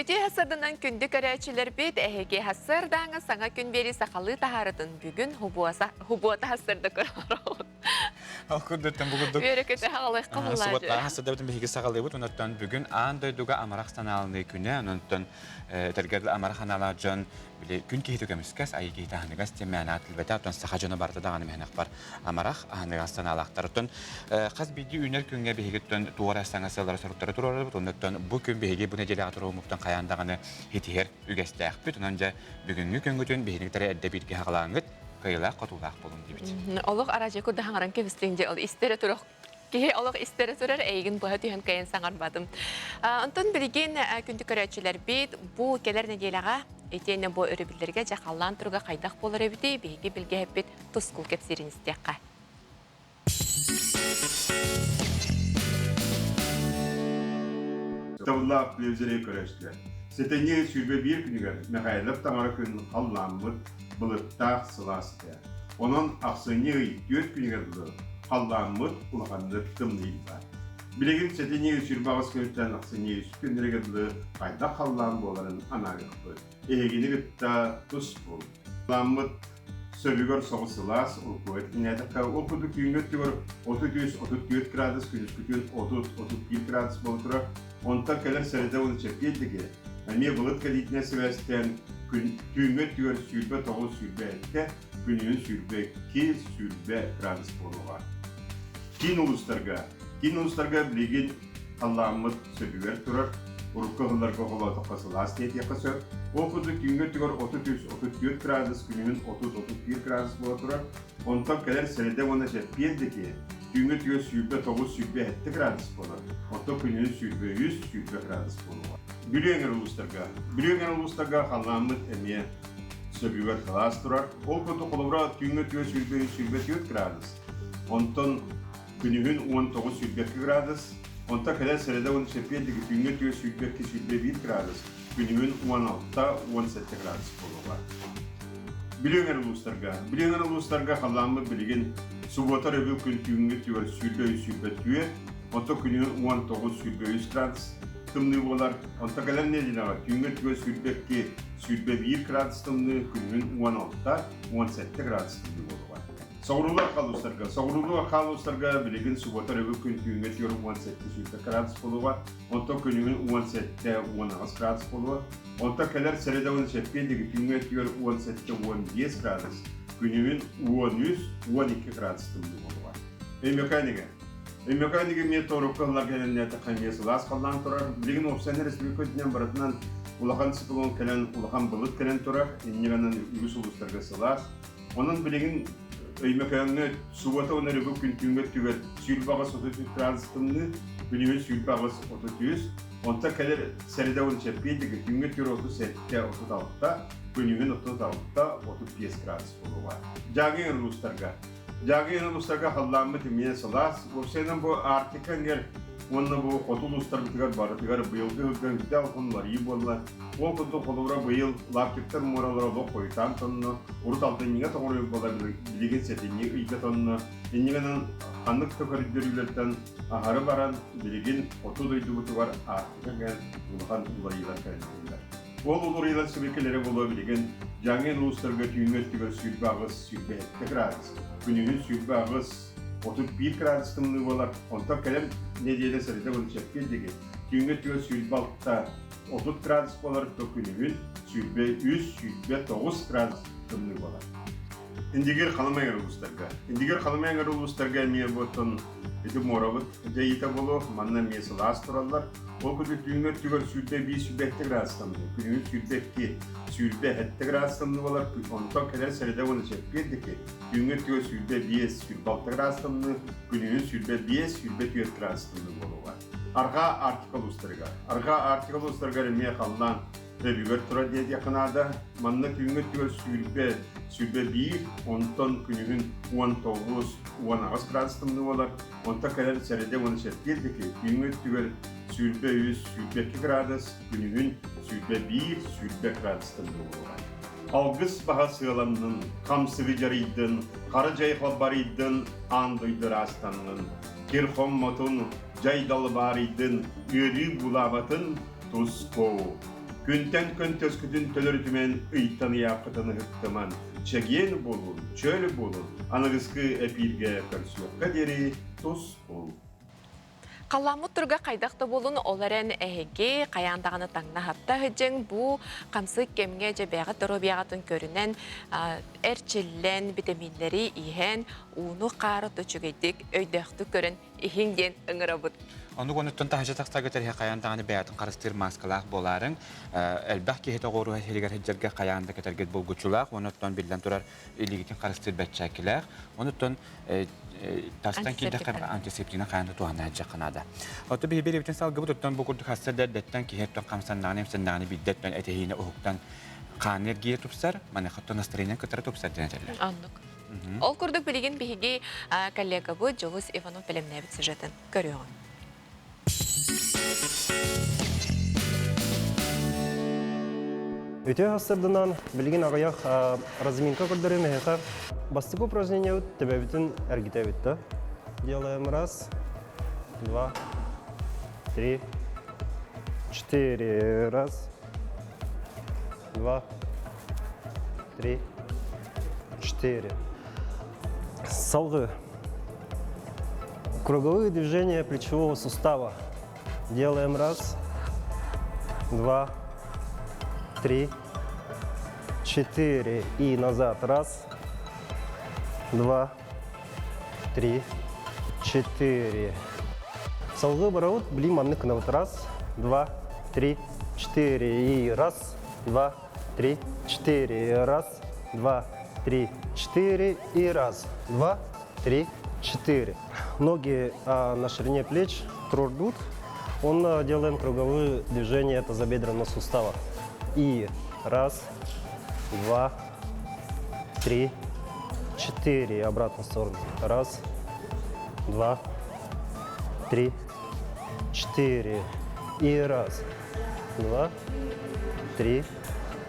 Үтүө сарсыарданан күндү көрөөччүлэрбит, эһиги сарсыардааҥы саҥа күн биэри сахалыы таһаарытын бүгүн хубуота сарсыарда көрөөрөҕүт. Ол курдуктан бу курдук Үөрэ-көтө хаалыахха субботтааҕы сарсыардабытын биһиги саҕалыыбыт. Онтон бүгүн аан дойдуга амарах санааланыы күнэ. Онтон этэргэр амарах санаалаах дьон били күн киһитэ көмүскэс, айыы киһитэ аһыныгас диэн мээнэ аатырбата. Оттон саха дьоно барыта даҕаны мээнэхпар амарах, аһыныгас санаалаахтар. Оттон хас биирдии үүнэр күҥҥэ биһигиттэн туора саҥа сыаллары соруктары туруорабыт. Оннуттан бу күн биһиги бу нэдиэлэҕэ туруоруммуттан хайаан даҕаны итиһэр үгэстээхпит. Онон дьэ бүгүҥҥү күҥҥүтүн биһиги эрдэ бииргэ хаҕалааҥҥыт, кыайыылаах-хотуулаах буолуҥ диибит. Олох араадьыйа курдук хаҥаран кэбистиҥ дьэ ол истэрэ турар киһи олох истэрэ турар эйигин быһа түһэн кэйэн саҥарбатым. Онтон билигин күндү көрөөччүлэрбит бу кэлэр нэдиэлэҕэ итиэннэ бу өрөбүллэргэ дьэ халлаан туруга хайдах буолар эбитий биһиги билгэһиппит тускул кэпсиирин истиэххэ. Табыллаах телевизоры көрөөччүлэр. Сэтинньи 21 күнүгэр Михайлов таҥара күн халлааммыт былыттаах сылаас этэ. Онон ахсынньы ый 4 күнүгэр дылы халлааммыт улаханнык тымныйда. Билигин сэтинньи 28 күнүттэн ахсынньы 3 күннэригэр дылы хайдах халлаан буоларын анаарыахпыт. Эһигини кытта тус бул. Халлааммыт сөбүгэр соҕус сылаас, уруккуга тиҥнээтэххэ, ол курдук түүҥҥү өттүгэр 33-34 градус, күнүскүтүн 30-31 градус буола турар. Онтон кэлэр сэрэдэ уонна чэппиэрдиги эмиэ былыт кэлиитинэн сибээстээн күн түүҥҥү өттүгэр 29-27, күнүһүн 22-20 градус буолуоҕа. Киин улуустарга Киин улуустарга билигин халлааммыт сөбүгэр турар, урукку ыһылларга холоотоххо сылаас диэтиэххэ сөп. Ол курдук түүҥҥү өттүгэр 33-34 градус, күнүһүн 30-31 градус буола турар. Онтон кэлэр сэрэдэ уонна чэппиэр диэки түүҥҥү өттүгэр 29-27 градус буолар, оттон күнүһүн 23-20 градус буолуоҕа. Бүлүү эҥэр улуустарга Бүлүү эҥэр улуустарга халлааммыт эмиэ сөбүгэр сылаас турар. Ол курдук холобура түүҥҥү өттүгэр 23-24 градус, онтон Күнүһүн 19-22 градус, онтон кэлэр сэрэдэ уонна чэппиэрдиги түүҥҥү өттүгэр 22-21 градус, күнүһүн 16-17 градус буолуоҕа. Бүлүү эҥэр улуустарга. Бүлүү эҥэр улуустарга халлааммыт билигин субуота өрөбүл күн түүҥҥү өттүгэр 23-24, онтон күнүһүн 19-23 градус тымныы буолар. Онтон кэлэр нэдиэлэҕэ түүҥҥү өттүгэр 22-21 градус тымныы, күнүһүн 16-17 градус тымныы буолуоҕа. Соҕуруулар халуустарга. Соҕуруулуу халуустарга билигин субуота өрөбүл күн түүҥҥэ 47 градус буолуоҕа, онтон күнүһүн 17-18 градус буолуо. Онтон кэлэр сэрэдэ уонна чэппиэрдиги түүҥҥэ өттүгэр 17-15 градус, күнүһүн 13-12 градус тымныы буолуоҕа. Өймөкөөн Өймөкөөн эмиэ торукка ыллар кэлэннээтэххэ эмиэ сылаас халлаан турар. Билигин уопсайынан республика үрдүнэн барытынан улахан циклон кэлэн, улахан былыт кэлэн турар. Инньэ гынан үгүс улуустарга сылаас. Онон билигин Өймөкөөҥҥө субуота уонна өрөбүл күн түүҥҥү өттүгэр 28-33 градус тымныы, күнүһүн 28-33, онтон кэлэр сэрэдэ уонна чэппиэрдиги түүҥҥү өттүгэр 37-36, күнүһүн 36-35 градус буолуоҕа. Дьааҥы улуустарга. Дьааҥы улуустарга халлааммыт эмиэ сылаас. Уопсайынан бу Арктика эҥэр уонна бу хоту улуустарбытыгар барытыгар быйылгы ыһыкка үрдээх улахан уларыйыы буолла. Ол курдук холобура быйыл лаптиктар муоралара олох хойутаан тонно, урут алтынньыга тоҕуруйар буола билигин сэтинньи ыйга тонно. Инньэ гынан ханнык да көрдөрүүлэртэн аһары баран билигин хоту дойдубутугар Арктика кэлэн улахан уларыйыылар кэлэллэр. Ол уларыйыылар сибикилэрэ буолуо билигин Дьааҥы улуустарга түүҥҥү өттүгэр 28 27 градус, күнүһүн 28 31 градус тымныы буолар, онтон кэлэр нэдиэлэ сэрэдэ уонна чэппиэр диэки түүҥҥү өттүгэр 26 30 градус буолар, то күнүһүн 23 29 градус тымныы буолар. Индигир Халыма эҥэр улуустарга. Индигир Халыма эҥэр улуустарга эмиэ буоттан ити муорабыт дьайыыта буолуо, манна эмиэ сылаас тураллар. Ол курдук түүҥҥү өттүгэр 25 27 градус тымныы, күнүһүн 22 27 градус тымныы буолар, онтон кэлэр сэрэдэ уонна чэппиэр диэки түүҥҥү өттүгэр 25 26 градус тымныы, күнүһүн 25 24 градус тымныы буолуоҕа. Арҕаа Арктика улуустарыгар. Арҕаа Арктика улуустарыгар эмиэ халлаан өбүгэр турар диэтиэххэ наада. Манна түүҥҥү өттүгэр 20, 21, онтон күнүһүн 19, 18 градус тымныы буолар. Онтон кэлэр сэрэдэ уонна чэппиэр диэки түүҥҥү өттүгэр 23, 22 градус, күнүһүн 21, 20 градус тымныы буолуоҕа. Алгыс баһа сыаланнын, хамсыгы дьарыйдын, хара дьай халбарыйдын, аан дойду ыраастаннын. Кир хоммотун, дьай далбаарыйдын, ыарыы буулаабатын, тус-куу. Күнтэн күн төскүтүн төлөрүтүмэн, ыйтан ыйааххытын ыһыктыман, чэгиэн буолун, чөл буолун, аныгыскы эпииргэ көрсүөххэ диэри тус бул. Халлааммыт туруга хайдах да буолун, ол эрэн эһиги хайаан даҕаны таҥна-хапта сылдьыҥ, бу хамсык кэмҥэ дьэбээҕит доруобуйаҕытын көрүнэн, эрчиллэн, битэмииннэри иһэн, ууну-хаары үчүгэйдик, өйдөөхтүк көрөн иһиҥ диэн ыҥырабыт. Оннук онуттан таһырдьа тахсарга тэриһэ хайаан даҕаны бэйэтин харыстыыр мааскалаах буолаарыҥ. Элбэх киһи тоҕуоруһа сиригэр сылдьарга хайаан да кэтэргит булгуччулаах, онуттан биллэн турар илиигитин харыстыыр бэрчээккилээх. Онуттан тастан киирдэххэ антисептигынан хайаан да туһана сылдьыахха наада. Оттон биһи биэрэбитин салгыбыт оттон бу курдук хасса да эрдэттэн киһи оттон хамсаннаҕына имсэннэҕинэ биирдэ оттон этэһиини уһуктан хаан эргиирэ тупсар, маныаха оттон настроение кытары тупсар диэн этэллэр. Оннук. Ол курдук билигин биһиги коллегабыт Дьулус Иванов бэлэмнээбит сюжетын көрүөҕүҥ. Үтүө сарсыарданан билигин аҕыйах разминка көрдөрүм эһиэхэ. Бастакы упражнениебыт төбөбүтүн эргитэбит да. Делаем раз, два, три, четыре. Раз, два, три, четыре. Салгы. Круговые движения плечевого сустава. Делаем раз, два, три, четыре. И назад. Раз, два, три, четыре. Салгы барабыт, блин, маннык гынабыт. Раз, два, три, четыре. И раз, два, три, четыре. Раз, два, три, четыре. И раз, два, три, четыре. Ноги на ширине плеч трудут. Он делаем круговые движения тазобедренного сустава. И раз, два, три, четыре. Обратно в сторону. Раз, два, три, четыре. И раз, два, три,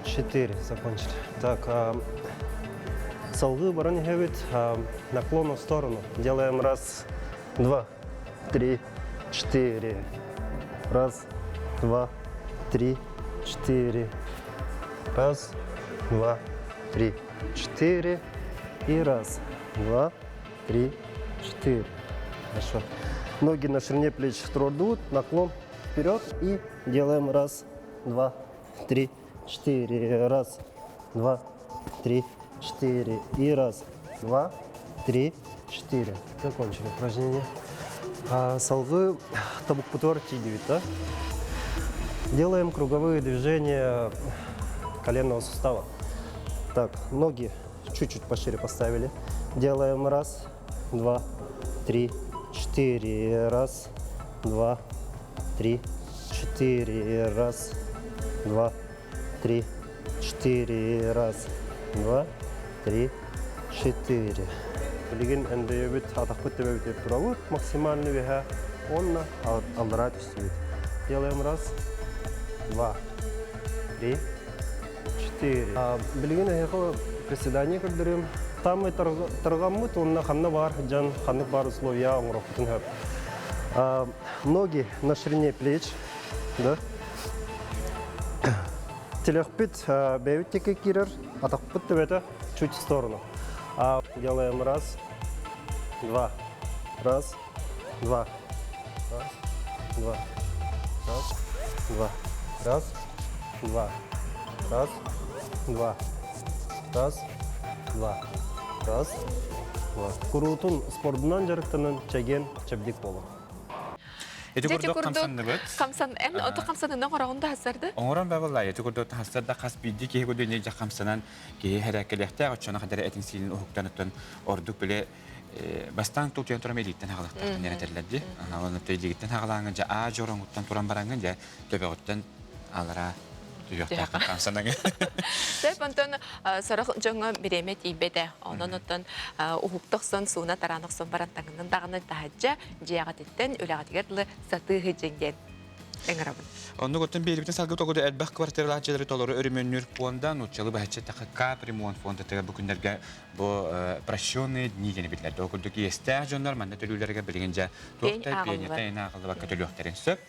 четыре. Закончили. Так, салгы баран иһэбит наклон в сторону. Делаем раз, два, три, четыре. Раз, два, три, четыре. Раз, два, три, четыре. И раз, два, три, четыре. Хорошо. Ноги на ширине плеч трудут, наклон вперед и делаем раз, два, три, четыре. Раз, два, три, четыре. И раз, два, три, четыре. Закончили упражнение. Салгы тобукпутуар тиийдибит, да? Делаем круговые движения коленного сустава. Так, ноги чуть-чуть пошире поставили. Делаем раз, два, три, четыре. Раз, два, три, четыре. Раз, два, три, четыре. Раз, два, три, четыре. Билигин өндөйөбүт, атахпыт төбөбүт турабыт максимальный веһа онно аллара түстүбүт. Делаем раз, два, три, четыре. Билигин эһиэхэ приседание көрдөрүм. Там тарҕаммыт уонна ханна баар дьон ханнык баар условия оҥоруохпутун сөп. Ноги на ширине плеч, да? Тилэхпит бэйбит диэки киирэр, атахпыт төбөтө чуть в сторону. Делаем раз, два, раз, два, раз, два, раз, два, раз, два, раз, два, раз, два, раз, два. Куруутун спордунан дьарыктанан чэгиэн чэбдик буолуҥ. Ити курдук хамсанныбыт. Хамсан, эн ото хамсанынан оҥороҕун да хасарды? Оҥорон бабылла, ити курдук хастар да хас биирдии киһи курдук не хамсанан киһи хэрээккэлиэхтээх оччону хадара этин сиилин уһуктан оттон ордук биле бастаан тутуйан туран илииттэн хаҕалахтаахтан диэн этэллэр дии. Онно илиигиттэн хаҕалааҥҥын дьэ аа дьороҥуттан туран бараҥҥын дьэ төбөҕүттэн алара түһүөхтээххин хамсанаҥын. Сөп, онтон сорох дьоҥҥо бириэмэ тиийбэтэ. Онон оттон уһукта охсон, сууна тараан охсон баран таҥнын даҕаны таһырдьа дьиэҕититтэн үлэҕитигэр дылы сатыы сылдьыҥ диэн ыҥырабын. Оннук оттон биэрибитин салгыы тоҕуду элбэх квартиралаах дьиэлэри толору өрөмүөннүүр пуонда нууччалыы быһаччы эттэххэ капремонт фондатыгар бу күннэргэ бу прощенные дни диэни биллэрдэ. Ол курдук иэстээх дьоннор манна төлүүлэригэр билигин дьэ туох да пенята ааҕыллыбакка төлүөхтэрин сөп.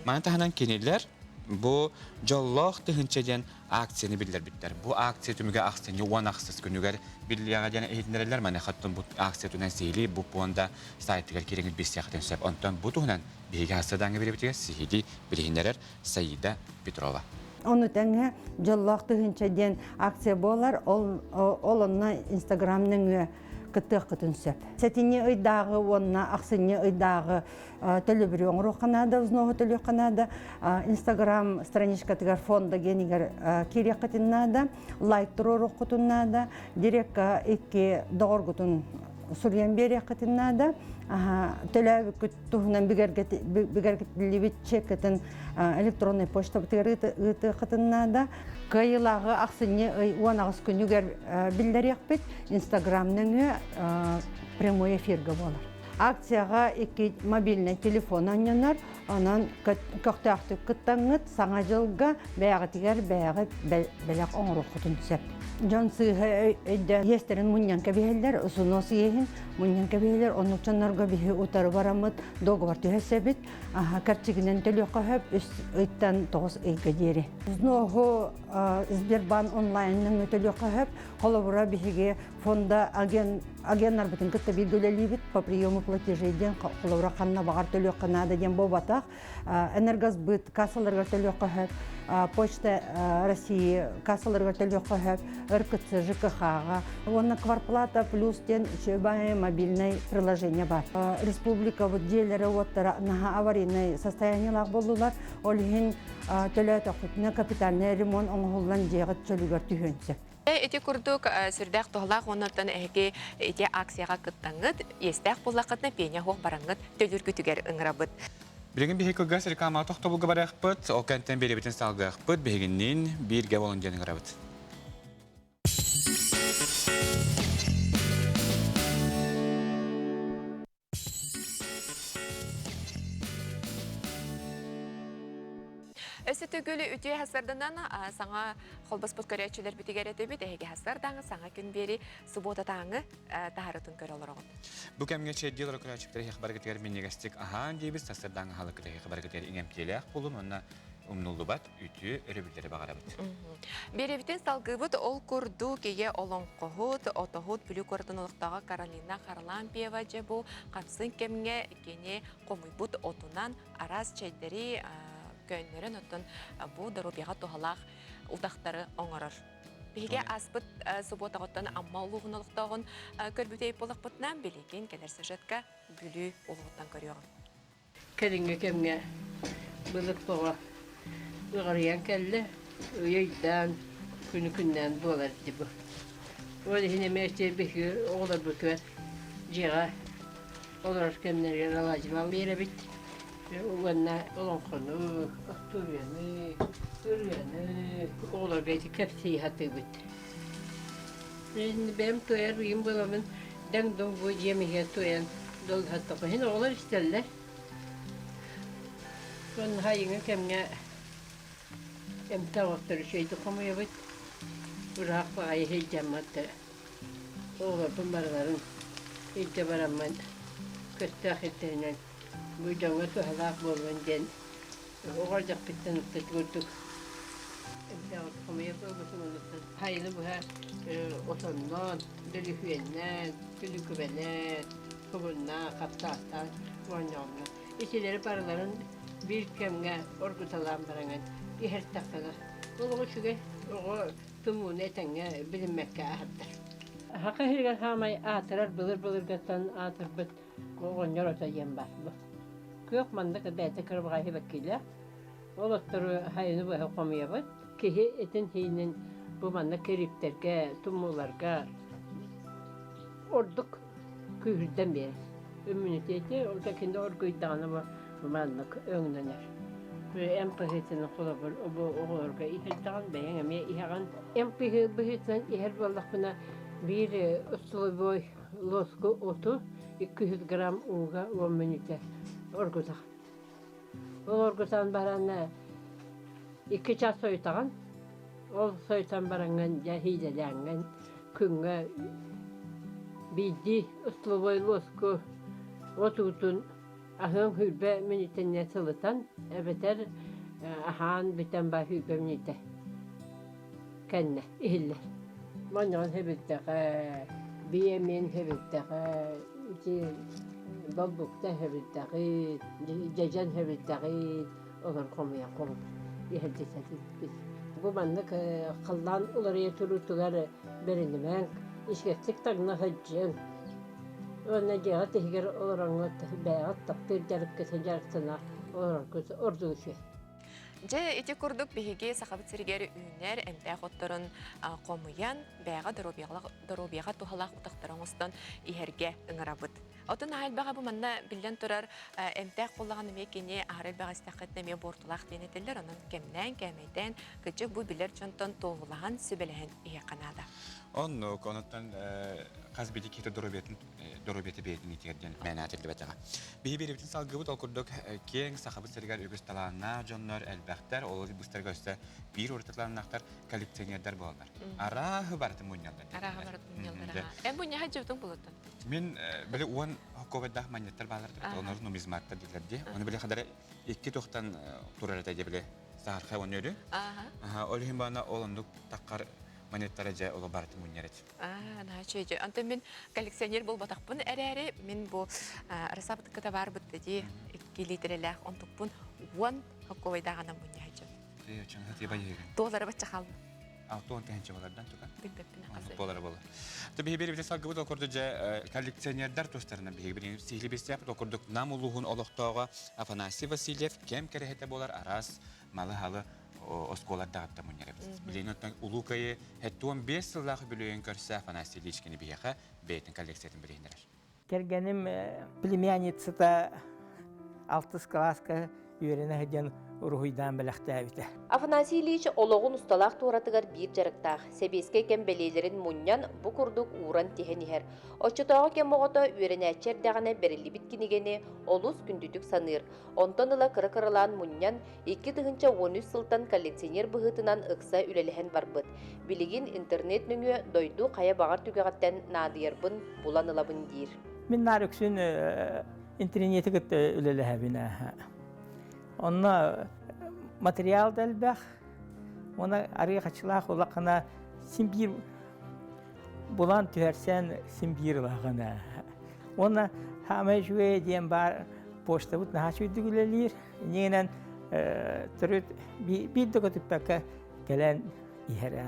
Маны таһынан кинилэр. Бу дьоллоох тыһыынча диэн акцияны биллэрбиттэр. Бу акция түмүгэ ахсынньы 10 ахсыс күнүгэр биллиэҕэ диэн иһитиннэрэллэр. Маныаха бу акция туһунан сиһилии бу пуонда сайтыгар киирэҥит билсиэххитин сөп. Онтон бу туһунан биһиги хасыдаҥҥа биэрбитигэр сиһилии билиһиннэрэр Саида Петрова. Ону тэҥэ дьоллоох тыһыынча диэн акция буолар. Ол, ол онно Инстаграм нөҥүө кыттыаххытын сөп. Сэтинньи ыйдааҕы уонна ахсынньы ыйдааҕы төлөбүрү оҥоруохха наада, взноһу төлүөххэ наада. Инстаграм страничкатыгар фонда генигэр киириэххитин наада, лайк туруоруоххутун наада, директка икки доҕоргутун суруйан биэриэххитин наада. Төлөөбүккүт туһунан бигэргэтиллибит чеккытын электроннай почтабытыгар ыытыаххытын наада. Кыайыылааҕы ахсынньы ый 18 күнүгэр биллэриэхпит. Инстаграм нөҥүө прямой эфиргэ буолар. Акцияҕа икки мобильнай телефон анньанар, онон көхтөөхтүк кыттаҥҥыт Саҥа дьылга бэйэҕитигэр бэйэҕит бэлэх оҥоруоххутун сөп. Дьон сыыһа өйдөөн иэстэрин мунньан кэбиһэллэр, усунуос иэһин мунньан кэбиһэллэр, оннук дьоннорго биһи утары бараммыт договор түһэсэбит, кэрчигинэн төлүөххэ сөп үс ыйтан 9 ыйга диэри. Взноһу Сбербанк онлайн нөҥүө төлүөххэ сөп. Холобура, биһиги фонда агент агеннарбытын кытта бииргэ үлэлиибит по приему платежей диэн холобура ханна баҕар төлүөххэ наада диэн буолбатах. Энергосбыт кассаларыгар төлүөххэ сөп, Почта России кассаларыгар төлүөххэ сөп, РКЦ, ЖКХ-ҕа уонна кварплата плюс диэн үчүгэй мобильнай приложение бар. Республикабыт дьиэлэрэ уоттара наһаа аварийнай состояниелаах буоллулар. Ол иһин төлөөтөхпүтүнэ капитальный ремонт оҥоһуллан дьиэҕит чөлүгэр түһүөн сөп. Ити курдук сүрдээх туһалаах уоннаттан эһиги ити акцияҕа кыттаҥҥыт, иэстээх буоллаххытына пеня суох бараҥҥыт төлүүргүтүгэр ыҥырабыт. Билигин биһиги кылгас реклама тохтобулга барыахпыт, ол кэнтэн биэрэбитин салгыахпыт, биһигинниин бииргэ буолун диэн ыҥырабыт. Өссө төгүл үтүө хасарданан саҥа холбоспут көрөөччүлэрбитигэр этэбит эһиги хасардааҥы саҥа күн биэри субуотатааҥы таһарытын көрө олороҕут. Бу кэмҥэ чэйдии олорор көрөөччүлэр эһиэхэ барыгытыгар минньигэстик аһаан диэбит, сарсыардааҥы аһылыккыт эһиэхэ барыгытыгар иҥэмтиэлээх буолун уонна умнуллубат үтүө өрөбүллэри баҕарабыт. Биэрэбитин салгыыбыт ол курдук ийэ олоҥхоһут, отоһут Бүлүү куоратын олохтооҕо Каролина Харлампьева дьэ бу хамсык кэмҥэ кини хомуйбут отунан араас чэйдэри көөннөрөн оттон бу доруобуйаҕа туһалаах утахтары оҥорор. Биһиги ааспыт субуотаҕыттан Амма улууһун олохтооҕун көрбүт буоллахпытына, билигин кэлэр сюжетка Бүлүү улууһуттан көрүөҕүм. Кэлиҥҥи кэмҥэ былыт бөҕө ыҕарыйан кэллэ, ыйы-ыйдаан, күнү-күннээн буолар дии бу. Ол иһин эмиэ ити биһиги оҕолорбутугар дьиэҕэ олорор кэмнэригэр алаадьылаан биэрэбит уонна олоҥхону, остуоруйаны, ырыаны оҕолорго ити кэпсии сатыыбыт. Бэйэм туойар ыйым буоламмын дэҥ-дуҥ бу дьиэм иһигэр туойан долгуһаттахпын. Иһин оҕолор истэллэр. Уонна сайыҥҥы кэмҥэ эмтээх оттору үчүгэйдик хомуйабыт. Ыраах баҕайы сылдьаммыт да оҕолорбун барыларын илдьэ бараммын көстөөх сирдэринэн бу дьоҥҥо туһалаах буоллун диэн Оҕо эрдэхпиттэн ити курдук хомуйа буолбутум онуттан сайыны быһа отонноон, дөлүһүөннээн, күлүкүбэлээн, сугуннаан, хаптаастаан оонньооннор. Итилэри барыларын биир кэмҥэ оргуталаан бараҥын иһэртэххинэ олох үчүгэй оҕо тумууну этэҥҥэ билиммэккэ аһардар. Саха сиригэр саамай аатырар былыр-былыргаттан аатырбыт Оҕонньор ото диэн баар. Күөх маннык бэйэтэ кырабаҕайы бэккилээх. Ол оттору сайыны быһа хомуйабыт. Киһи итин сиинин бу маннык кирииптэргэ, тумууларга ордук күүһүрдэн биэрэр. Иммунитети ол да кини оргуйдаҕына бу маннык өҥнөнөр. Эмп быһыытынан холобур бу оҕолорго иһэрдэҕин бэйэҥ эмиэ иһэҕин. Эмп быһыытынан иһэр буоллахпына биир столовой Луоску оту 200 грамм ууга 10 мүнүүтэ оргутах. Ол оргутан баран икки час сойутаҕын. Ол сойутан бараҥҥын дьэ иилэлээҥҥин күҥҥэ биирдии столовой луоску от уутун аһыаҥ сүүрбэ мүнүүтэннэ сылытан эбэтэр Аһаан бүтэн ба сүүрбэ кэннэ иһиллэр. Манньаҕын хэбилтэҕэ, биэмин хэбилтэҕэ, ити болбукта хэбилтэҕит, дьэдьэн хэбилтэҕит, олор хомуйан хомуйан иһэрдитэтиппит. Бу маннык халлаан уларыйа туруутугар бэринимэҥ, ичигэстик таҥна сылдьыҥ. Уонна дьиэҕит иһигэр олороҥҥут бэйэҕит таптыыр дьарыккытын дьарыктана олороргут ордук үчүгэй. Дьэ, ити курдук биһиги Сахабыт сиригэр үүнэр эмтээх отторун хомуйан, бэйэҕэ доруобуйаҕа туһалаах утахтары оҥостон иһэргэ ыҥырабыт. Отон аһа элбэҕэ бу манна биллэн турар эмтээх буоллаҕына эмиэ кини аһара элбэҕи истэххитинэ эмиэ буортулаах диэн этэллэр. Онон кэмнээн, кээмэйдээн, кырдьык бу билэр дьонтон туоһулаһан, сүбэлэһэн иһиэххэ наада. Оннук, онуттан хас биирдии киһи доруобуйатын доруобуйата бэйэтин итигэр диэн мээнэ этиллибэтэҕэ. Биһи биэрэбитин салгыбыт ол курдук киэҥ Сахабыт сиригэр үгүс талааннаах дьоннор элбэхтэр, ол быстарга өссө биир ураты талааннаахтар коллекционердар буолаллар. Арааһы барытын мунньаллар. Арааһы барытын мунньаллар. Эн мунньаха дьыбытын булуттан. Мин били уон хоккобайдаах манньыттар баалар олору нумизматтар дииллэр дии. Оны били хадары икки туохтан турар этэ били саархай уонна өлү. Ол иһин баана ол оннук таххар монеттара дьэ оло барытын мунньар этим. Аа, наһаа үчүгэй. Онтон мин коллекционер буолбатахпын эрээри, мин бу Арасаабытыккыта баар бытта дии, 2 литрэлээх онтукпун 10 хоккуобайдааҕынан мунньа сылдьабын. Туолара бачча хаалла. Алтуон тыһыынча болардан тука. Билбэппин хас. Болара болар. То биһи биир салгыбыт ол курдук дьэ коллекционердар тустарынан биһиги билигин сиһили билсиэхпит ол курдук Нам улууһун олохтооҕо Афанасий Васильев кэм кэрэһитэ буолар араас малы-халы оскуолардаҕыттан мунньар эбит. Билигин оттон Улуу Кыайыы 75 сыллаах үбүлүөйүн көрсө Афанасий Ильичкини биһиэхэ бэйэтин коллекциятын билиһиннэрэр. Кэргэним племянницата алтыс кылааска үөрэнэ сылдьан уруһуйдаан бэлэхтээбитэ. Афанасий Ильич олоҕун усталаах туоратыгар биир дьарыктаах, сэбиэскэй кэм бэлиэлэрин мунньан бу курдук ууран тиһэн иһэр. Оччотооҕу кэм оҕото үөрэнээччи эрдэҕинэ бэриллибит кинигэни олус күндүтүк саныыр. Онтон ыла кыра-кыралаан мунньан, 2013 сылтан коллекционер быһыытынан ыкса үлэлэһэн барбыт. Билигин интернет нөҥүө дойду хайа баҕар түгэҕиттэн наадыйарбын булан ылабын диир. Мин наар үксүн интэриниэти кытта үлэлэһэбин. Онно материал да элбэх, уонна арыы хачылаах улахана син биир булан түһэрсэн син биир ылаҕын. Уонна хаамай үчүгэй диэн баар почтабыт наһаа үчүгэйдик үлэлиир. Иннинэн төрүт биир да көтүппэккэ кэлэн иһэр.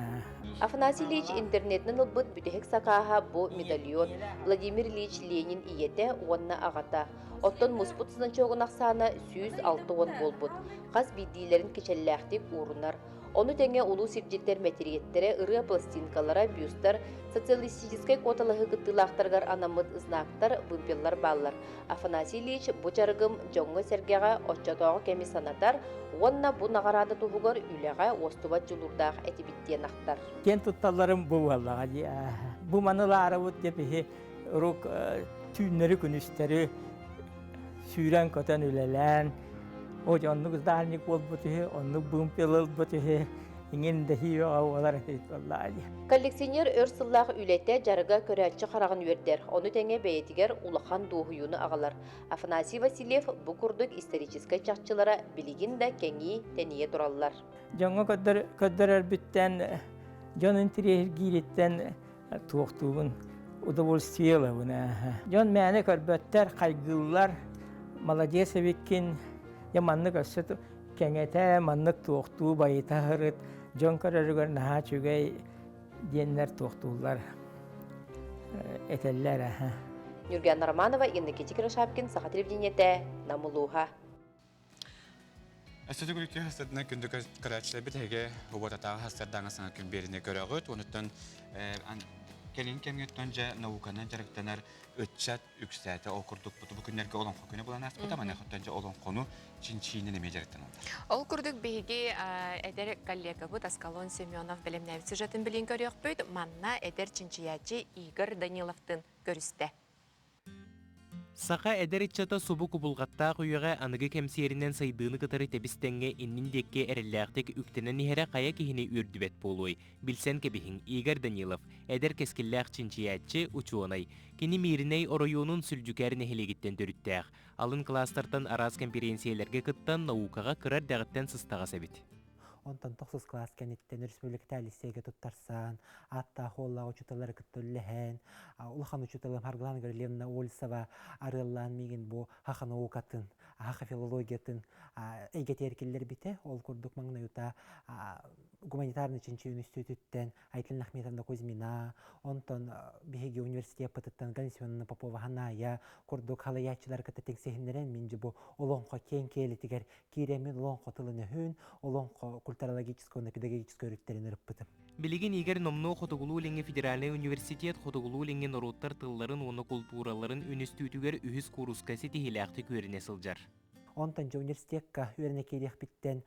Афанасий Ильич интернетинэн ылбыт бүтэһик сакааһа бу медальон Владимир Ильич Ленин ийэтэ уонна аҕата. Оттон муспут значогун ахсаана 160 буолбут. Хас биирдиилэрин кичэллээхтик уурунар. Ону тэҥэ улуу сирдьиттэр мэтириэттэрэ, ырыа пластинкалара, бюстар, социалистическай куоталаһыы кыттыылаахтарыгар анаммыт знактар, вымпеллар бааллар. Афанасий Ильич бу дьарыгым дьоҥҥо-сэргэҕэ оччотооҕу кэми санатар уонна бу наҕараада туһугар үлэҕэ уостубат дьулуурдаах этибит диэн ахтар. Киэн тутталларым бу буоллаҕа дии. Бу маны ылаарыбыт деп иһи рук түүннэри-күнүстэри сүүрэн-көтөн үлэлээн, о оннук дальник буолбут үһү, оннук быымпел ылбыт үһү, иҥин дэһии бөҕө буолар этибит буоллаҕа дии. Коллекционер өр сыллаах үлэтэ, дьарыга көрөөччү хараҕын үөрдэр, ону тэҥэ бэйэтигэр улахан дуоһуйууну аҕалар. Афанасий Васильев бу курдук историческай чахчылара билигин да кэҥии, тэнийэ тураллар. Дьоҥҥо көрдөрөрбүттэн, дьон интириэһиргиириттэн туохтуубун, удовольствие ылабын. Дьон мээнэ көрбөттөр, хайгыыллар, молодец эбиккин, дьэ маннык өссө кэҥэтэ, маннык туохтуу байыта сырыт, дьон көрөрүгэр наһаа үчүгэй диэннэр туохтууллар, этэллэр. Нюргана Романова, Иннокентий Кирашапкин, Саха телевидениетэ, Нам улууһа. Өссө төгүрүктүү хастарынан күндү көрөөччүлэрбит эһиги убататааҕы хастардааҥы саҥа күн биэриини көрөҕүт. Онуттан кэлин кэмҥэ дьэ науканан дьарыктанар ыччат үксээтэ. Ол курдук бу күннэргэ олоҥхо күнэ буолан ааспыта. Маныаха дьэ олоҥхону чинчиинэн эмиэ дьарыктаналлар. Ол курдук биһиги эдэр коллегабыт Аскалон Семенов бэлэмнээбит сюжетын билин көрүөхпүт. Манна эдэр чинчийээччи Игорь Даниловтын көрүстэ. Саха эдэр ыччата субу кубулҕаттаах үйэҕэ аныгы кэмсиэринэн сайдыыны кытары тэбис-тэҥҥэ иннин диэки эрэллээхтик үктэнэн иһэрэ хайа киһини үөрдүбэт буолуой? Билсэн кэбиһиҥ, Игорь Данилов, эдэр кэскиллээх чинчийээччи, учуонай. Кини Мииринэй оройуонун Сүлдьүкээр нэһилиэгиттэн төрүттээх. Алын кылаастартан араас кэмпириэнсийэлэргэ кыттан, наукаҕа кыра эрдэҕиттэн сыстаҕас эбит. Онтон тохсус кылаас кэнниттэн республиката лицейгэ туттарсан, ааттаах уоллаах учууталлары кытта үлэлэһэн, улахан учууталым Харгылана Гаврильевна Ольсова арыаллаан миигин бу хаха наукатын, хаха филологиятын эйгэтигэр киллэрбитэ. Ол курдук маҥнай утаа гуманитарный чинчийүү үнүстүүтүттэн Айталина Ахметовна Кузьмина, онтон биһиги университеппытыттан Галина Семеновна Попова Ханая курдук халайааччылары кытта тиҥсиһиннэрэн мин дьэ бу олоҥхо киэҥ киэлитигэр киирэммин олоҥхо тылын-өһүн, олоҥхо культурологическай уонна педагогическай өрүттэрин ырыппытым. Билигин Игорь номнуо Хотугулуу-Илиҥҥи федеральнай университет Хотугулуу-Илиҥҥи норуоттар тылларын уонна култуураларын үнүстүүтүгэр үһүс кууруска ситиһиилээхтик үөрэнэ сылдьар. Онтон дьэ университекка үөрэнэ киириэхпиттэн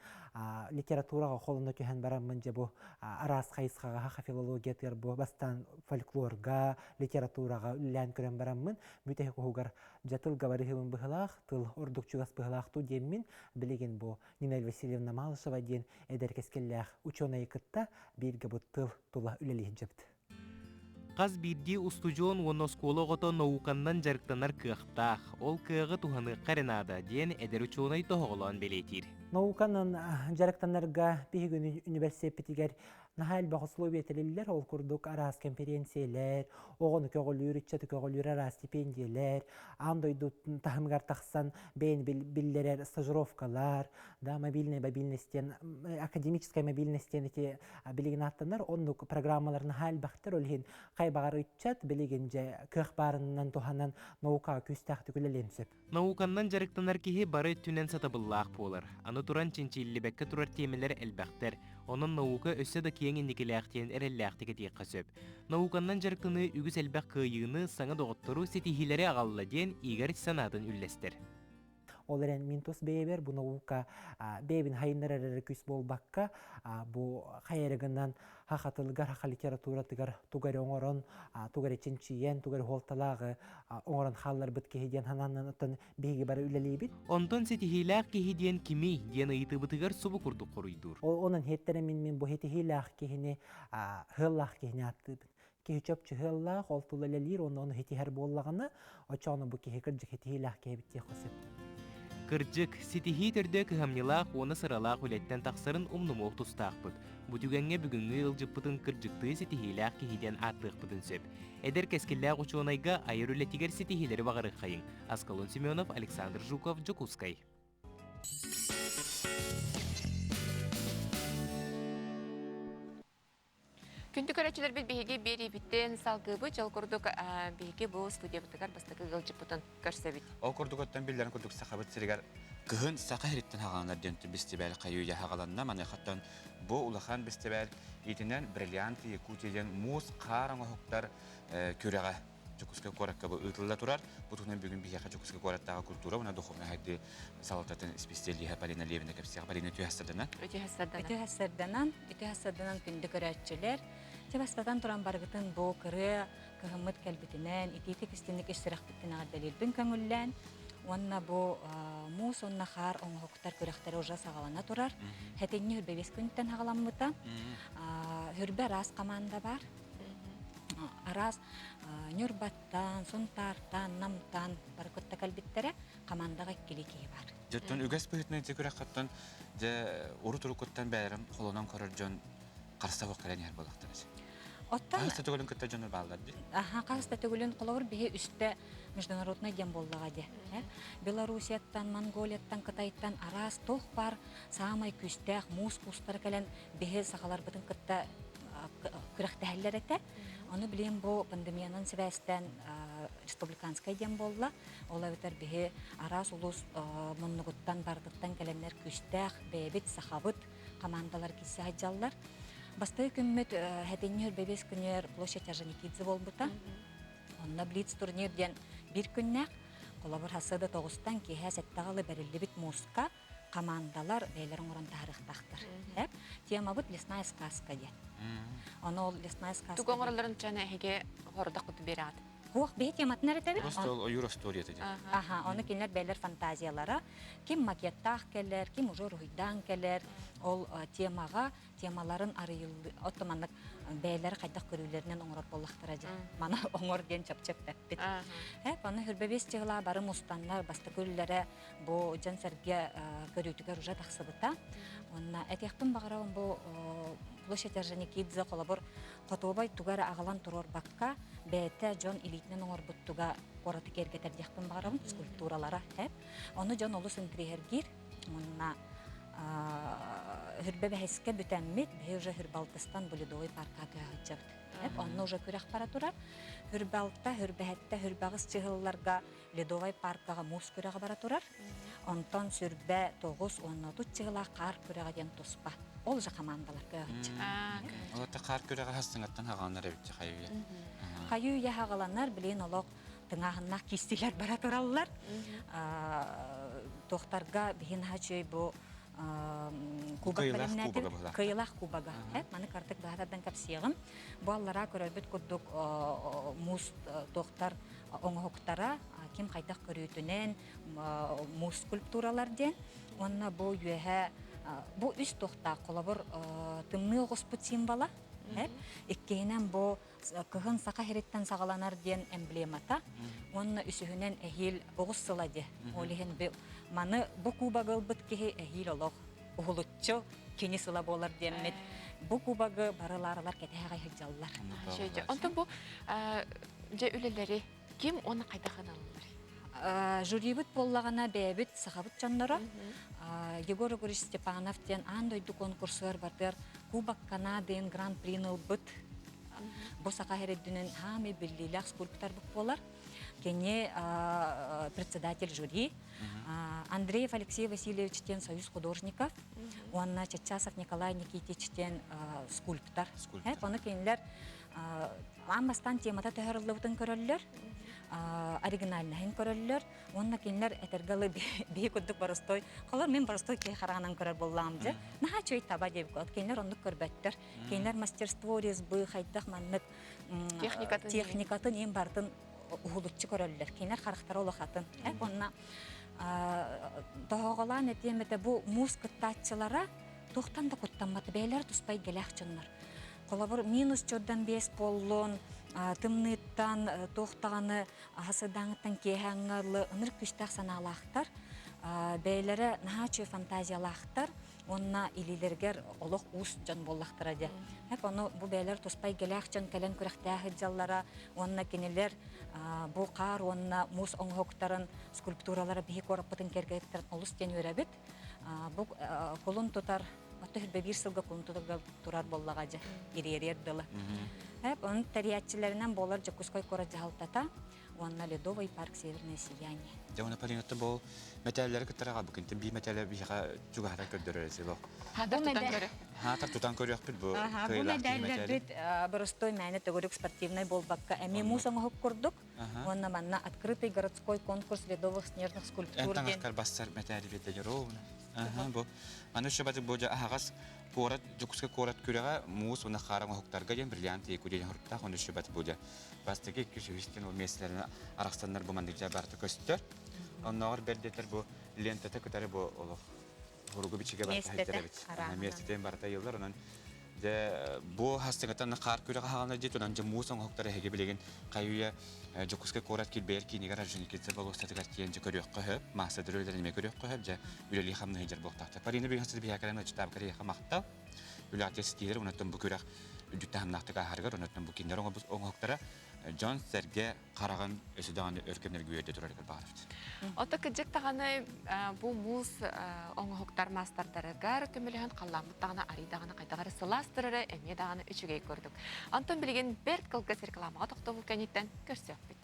литератураҕа холоно түһэн бараммын дьэ бу араас хайысхаҕа саха филологиятыгар бу бастаан фольклорга, литератураҕа үлэлээн көрөн бараммын бүтэһик уһугар Дьэ тылга барыһыбын быһылаах, тыл ордук чугас быһылаах дуу диэммин, билигин бу Нинель Васильевна Малышева диэн эдэр кэскиллээх учуонайы кытта бииргэ бу тыл тула үлэлии сылдьабыт. Хас биирдии устудьуон уонна оскуола оҕото науканнан дьарыктанар кыахтаах, ол кыаҕы туһаныахха эрэ наада, диэн эдэр учуонай тоһоҕолоон бэлиэтиир. Науканан дьарыктанарга биһиги университеппитигэр Наһаа элбэх условия тэриллэр, ол курдук араас кэмпириэнсийэлэр, оҕону көҕүлүүр, ыччаты көҕүлүүр араас стипендиялэр, аан дойду таһымыгар тахсан бэйэни биллэрэр стажировкалар, да, мобильная мобильность диэн, академическая мобильность диэн ити билигин ааттанар, оннук программалар наһаа элбэхтэр, ол иһин хайбаҕар ыччат билигин дьэ кыах баарынан туһанан наукаҕа күүстээхтик үлэлиэн сөп. Науканнан дьарыктанар киһи бары өттүнэн сатабыллаах буолар. Аны туран чинчиллибэккэ турар тиэмэлэр элбэхтэр. Онон наука өссө да киэҥ инникилээх диэн эрэллээхтик этиэххэ сөп. Науканнан дьарыктаныы үгүс элбэх кыайыыны, саҥа доҕоттору, ситиһиилэри аҕалла диэн Игорь санаатын үллэстэр. Ол эрэн мин тус бэйэбэр бу наука бэйэбин хайыннарар эрэ күүс буолбакка, бу хайа эрэ гынан саха тылыгар, саха литературатыгар тугу эрэ оҥорон, тугу эрэ чинчийэн, тугу эрэ суолталааҕы оҥорон хаалларбыт киһи диэн санаанан оттон биһиги бары үлэлиибит. Онтон ситиһиилээх киһи диэн кимий диэн ыйытыыбытыгар субу курдук хоруйдуур. Онон иһиттэрэ мин мин бу ситиһиилээх киһини ыаллаах киһини ааттыыбын. Киһи чопчу ыаллаах, ол тула үлэлиир уонна ону ситиһэр буоллаҕына, оччоҕуна бу киһи кырдьык ситиһиилээх киһи эбит диэххэ сөп. Кырдьык, ситиһии төрдө кыһамньылаах уонна сыралаах үлэттэн тахсарын умнумуох тустаахпыт. Бу түгэҥҥэ бүгүҥҥү ыалдьыппытын кырдьыктыы ситиһиилээх киһи диэн ааттыахпытын сөп. Эдэр кэскиллээх учуонайга айар үлэтигэр ситиһиилэри баҕарыаххайыҥ. Аскалон Семенов, Александр Жуков, Дьокуускай. Күндү көрөөччүлэрбит биһиги биэриибиттэн салгыыбыт. Дьол курдук биһиги бу студиябытыгар бастакы ыалдьыппытын көрсөбүт. Ол курдук оттон биллэрин курдук Сахабыт сиригэр кыһын саха сириттэн хаҕаланар диэн бэстибээл хайыы-үйэ хаҕаланна. Маныахаттан бу улахан бэстибээл иитинэн «Бриллианты Якутии» диэн муус хаар оҥоһуктар күрэҕэ Дьокуускай куоракка бу ыытылла турар. Бу туһунан бүгүн биһиэхэ Дьокуускай куораттааҕы культура уонна духовнай сайдыы салалтатын исписэлииһэ Полина Левина кэпсиэҕэ. Полина үтүө сарданан. Үтүө сарданан. Үтүө сарданан, үтүө сарданан күндү көрөөччүлэр. Чэ бастатан туран барыгытын бу кырыа кыһыммыт кэлбитинэн, итиитик истинник ис сүрэхпиттэн эҕэрдэлиирбин көҥүллээн, уонна бу муус уонна хаар оҥоһуктар күрэхтэрэ уже саҕалана турар. Хэтинньи хүрбэ күнтэн саҕаламмыта. Хүрбэ араас команда бар. Араас Ньурбаттан, Сунтаартан, Намтан бары кытта кэлбиттэрэ. Командаҕа иккилии киһи бар. Дьоттон үгэс быһыытынан ити күрэххэттэн дьэ урут-уруккуттан бэйэлэрин холонон көрөр дьон харса суох кэлэн иһэр буоллахтара. Оттон Хаһыс да төгүлүн кытта дьоннор бааллар дии. Аха, хаһыс да төгүлүн холобур биһи үстэ международный диэн буоллаҕа дии. Белоруссияттан, Монголияттан, Кытайтан араас туох баар саамай күүстээх муус куустара кэлэн биһи сахаларбытын кытта күрэхтэһэллэр этэ. Ону билигин бу пандемиянан сибээстээн республиканскай диэн буолла. Ол эбэтэр биһи араас улуус муннугуттан барытыттан кэлэннэр күүстээх бэйэбит сахабыт командалар киирсэ сылдьаллар. Бастакы күммүт хэтинньи үрбэбиэс күнүгэр площадь Орджоникидзе буолбута. Онно блиц турнир диэн биир күннээх. Холобур, хасыада тоҕустан киэһэ сэттэҕэ ыла бэриллибит мууска командалар бэйэлэрин оҥорон таһаарыахтаахтар. Темабыт лесная сказка диэн. Ону ол лесная сказка Тугу оҥороллорун чаны эһиги хордох куту биэрэҕит. Хуох биһи тематын эрэтэбит. Просто ол ойуур остуоруйата диэн. Аха, ону кинилэр бэйэлэр фантазиялара. Ким макеттаах кэлэр, ким уже уруһуйдаан кэлэр, ол темаҕа темаларын арыйыллыы, отто маннык бэйэлэрэ хайдах көрүүлэринэн оҥорор буоллахтара дьэ. Маны оҥор диэн чопчу эппэппит. Эп, аны хүрбэбиэс чыгылаа бары мустаннар бастакы үллэрэ бу дьон-сэргэ көрүүтүгэр уже тахсыбыта. Уонна этиэхпин баҕарабын бу площадь Орджоникидзе холобур хотуобай туга эрэ аҕалан туруорбакка бэйэтэ дьон илиитинэн оҥорбуттуга куораты киэргэтэр диэхпин баҕарабын скульптуралара эп. Ону дьон олус интириэһиргиир. Уонна Хүрбэ бэһискэ бүтэммит, биһи уже Хүрбалтыстан Булидовый парка көһө сылдьабыт. Онно уже күрэх бара турар. Хүрбалта, Хүрбэһэттэ, Хүрбэҕис чыһылларга Ледовай паркаҕа муус күрэҕэ бара турар. Онтон сүрбэ 9 30 чыһылаах хаар күрэҕэ диэн туспа. Ол же командалар көһөччү. Олорто хаар күрэҕэ хастыҥаттан хаҕаланар эбит хайыы. Хайыы үйэ хаҕаланар, билин олох тыҥааһыннаах киистилэр бара тураллар. Туохтарга биһин хачый бу кубок бэлэмнээтим. Кыйылаах кубога. Маны картык баһатардан кэпсиэҕим. Бу аллараа көрөрбүт курдук муус туохтар оҥоһуктара ким хайдах көрүүтүнэн муус скульптуралар диэн. Уонна бу үөһэ бу үс туохтаах холобур тымныы оҕуспут символа. Иккиһинэн бу кыһын саха сириттэн саҕаланар диэн эмблемата уонна үсүһүнэн эһиил оҕус сыла диэ. Ол иһин маны бу кубогы ылбыт киһи эһиил олох уһулуччу кини сыла буолар диэммит бу кубогы барыларылар кэтэһэҕэ сылдьаллар. Онтон бу дьэ үлэлэри ким уонна хайдах аналлар? Жюрибит буоллаҕына бэйэбит сахабыт дьонноро Егор Егорович Степанов диэн аан дойду конкурсугар бардыар Кубок Канадын Гран-прин ылбыт бу саха сирин хаамый биллиилээх скульпторбут буолар. Кини председатель жюри. Андреев Алексей Васильевич диэн союз художников уонна Чачасов Николай Никитич диэн скульптор. Ону кинилэр аан бастаан темата төһөрүллүбүтүн көрөллөр, оригинальнаһын көрөллөр уонна кинилэр этэргэ ылы биһи курдук боростой, холор мин боростой киһи хараҕынан көрөр буоллаҕым дьэ. Наһаа үчүгэй таба диэбит кинилэр оннук көрбөттөр. Кинилэр мастерство резьбы хайдах маннык техникатын ең бартын уһулуччу көрөллөр. Кинилэр харахтара улахатын. Онна тоһоҕолоон этиэм этэ бу муус кыттааччылара туохтан да куттаммат бэйэлэр туспай гэлээх дьоннор. Холобур минус чордан биэс буоллун, тымныыттан туох даҕаны аһасыдааҥыттан киэһээҥҥэ ылы ынырык күүстээх санаалаахтар, бэйэлэрэ наһаа үчүгэй фантазиялаахтар уонна илиилэригэр олох уус дьон буоллахтара дьэ. Эп ону бу бэйэлэр туспа эйгэлээх дьон кэлэн күрэхтээх сылдьаллара уонна кинилэр бу хаар уонна муус оҥоһуктарын скульптуралара биһи куораппытын кэргэттэрин олус диэн үөрэбит. Бу кулун тутар отто хүрбэ биир сылга кулун тутарга турар буоллаҕа дьэ ириэриэр дылы. Эп оны тэрийээччилэринэн буолар Дьокуускай куорат дьаһалтата уонна Ледовый парк Северное сияние. Дьэ уонна Полината бол мэтээллэри кыттара хаалбыккын биир мэтээлэ биһиэхэ чугаһатан көрдөрөр этило. Хаатар тутан көрө. Хаатар тутан көрүөхпүт бу Бу мэдээллэрбит боростой мээнэ төгүрүк спортивнай буолбакка эмиэ муус оҥоһук курдук. Уонна манна открытый городской конкурс ледовых снежных скульптур диэн. Эн бассар мэтээли биэрдэ ровно. Бу аны шабаты бу аһаҕас куорат Дьокуускай куорат күрэҕэ муус уонна хаара оҥоһуктарга диэн бриллиант Якутия хоруктаах уонна шабат бу бастакы икки үһүстэн ол миэстэлэрин арахсаннар бу маннык дьэ барыта көстөр. Оннооҕор бэрдэтэр бу лентата кытары бу олох хоругу бичигэ барыта сылдьар эбит. Миэстэтин барыта ыйыллар. Онон дьэ бу хастыҥаттан хаар күрэҕэ хааланар дии онон дьэ муус оҥоһуктара эһиги билигин хайы-үйэ Дьокуускай куорат килбэйэр киинигэр Орджоникидзе болуоссатыгар тиийэн дьэ көрүөххэ сөп. Маастардар үлэлэрин эмиэ көрүөххэ сөп. Дьэ үлэлии хамнаһы дьэр буолуохтаахтар. Полина бүгүн хасыт биһиэхэ ыччатаабыкар эйиэхэ махтал. Үлэҕэ ситиилэр онон бу күрэх үрдүк таһымнаахтык ааһарыгар онон бу кинилэр оҥоһуктара дьон-сэргэ хараҕын өссө даҕаны өр кэмнэргэ үөрдэ турарыгар баҕарабыт. Ото кыдьык даҕаны бу муус оҥоһуктар маастардарыгар көмөлөһөн халлааммыт даҕаны арый даҕаны хайдах эрэ сылаас турара эмиэ даҕаны үчүгэй курдук. Онтон билигин бэрт кылгас рекламаҕа тохтобул кэнниттэн көрсүөхпүт.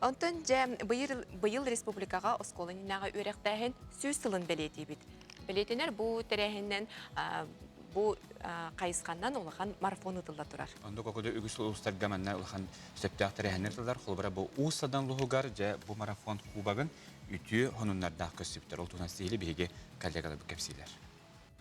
Онтон дьэ быйыл республикаҕа оскуола иннинээҕи үөрэхтээһин 100 сылын бэлиэтиибит. Бэлиэтэнэр бу тэрээһиннэн бу хайысханнан улахан марафон ыытылла турар. Оннук окуду үгүс улуустарга манна улахан сөптөөх тэрээһиннэр ыытыллар. Холобура бу Уус Алдан улууһугар дьэ бу марафон кубогын үтүө сонуннардаах көрсүбүттэр. Ол туһунан сиһили биһиги коллегаларбыт кэпсиилэр.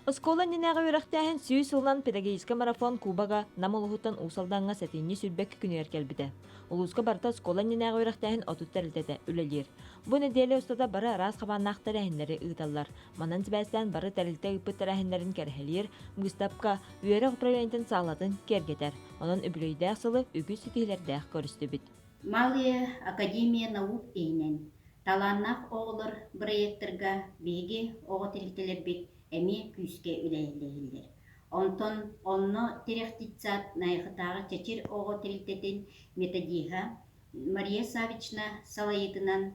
Оскуола иннинээҕи үөрэхтээһин 100 сылынан педагогическай марафон Кубога Нам улууһуттан Уус Алдаҥҥа сэтинньи 22 күнүгэр кэлбитэ. Улууска барыта оскуола иннинээҕи үөрэхтээһин 30 тэрилтэтэ үлэлиир. Бу нэдиэлэ устата бары араас хабааннаах тэрээһиннэри ыыталлар. Манан сибээстээн бары тэрилтэ ыыппыт тэрээһиннэрин кэрэһэлиир, быыстапка, үөрэх управлениетын саалатын киэргэтэр. Онон үбүлүөйдээх сылы үгүс ситиһиилэрдээх көрүстүбүт. Малая Академия наук иһинэн талааннаах оҕолор бырайыактарга биһиги оҕо тэрилтэлэрбит эмиэ күүскэ үлэлэһиллэр. Онтон онно Тирэх детсад Найахытааҕы Чэчир оҕо тэрилтэтин методиһа Мария Савична салайыытынан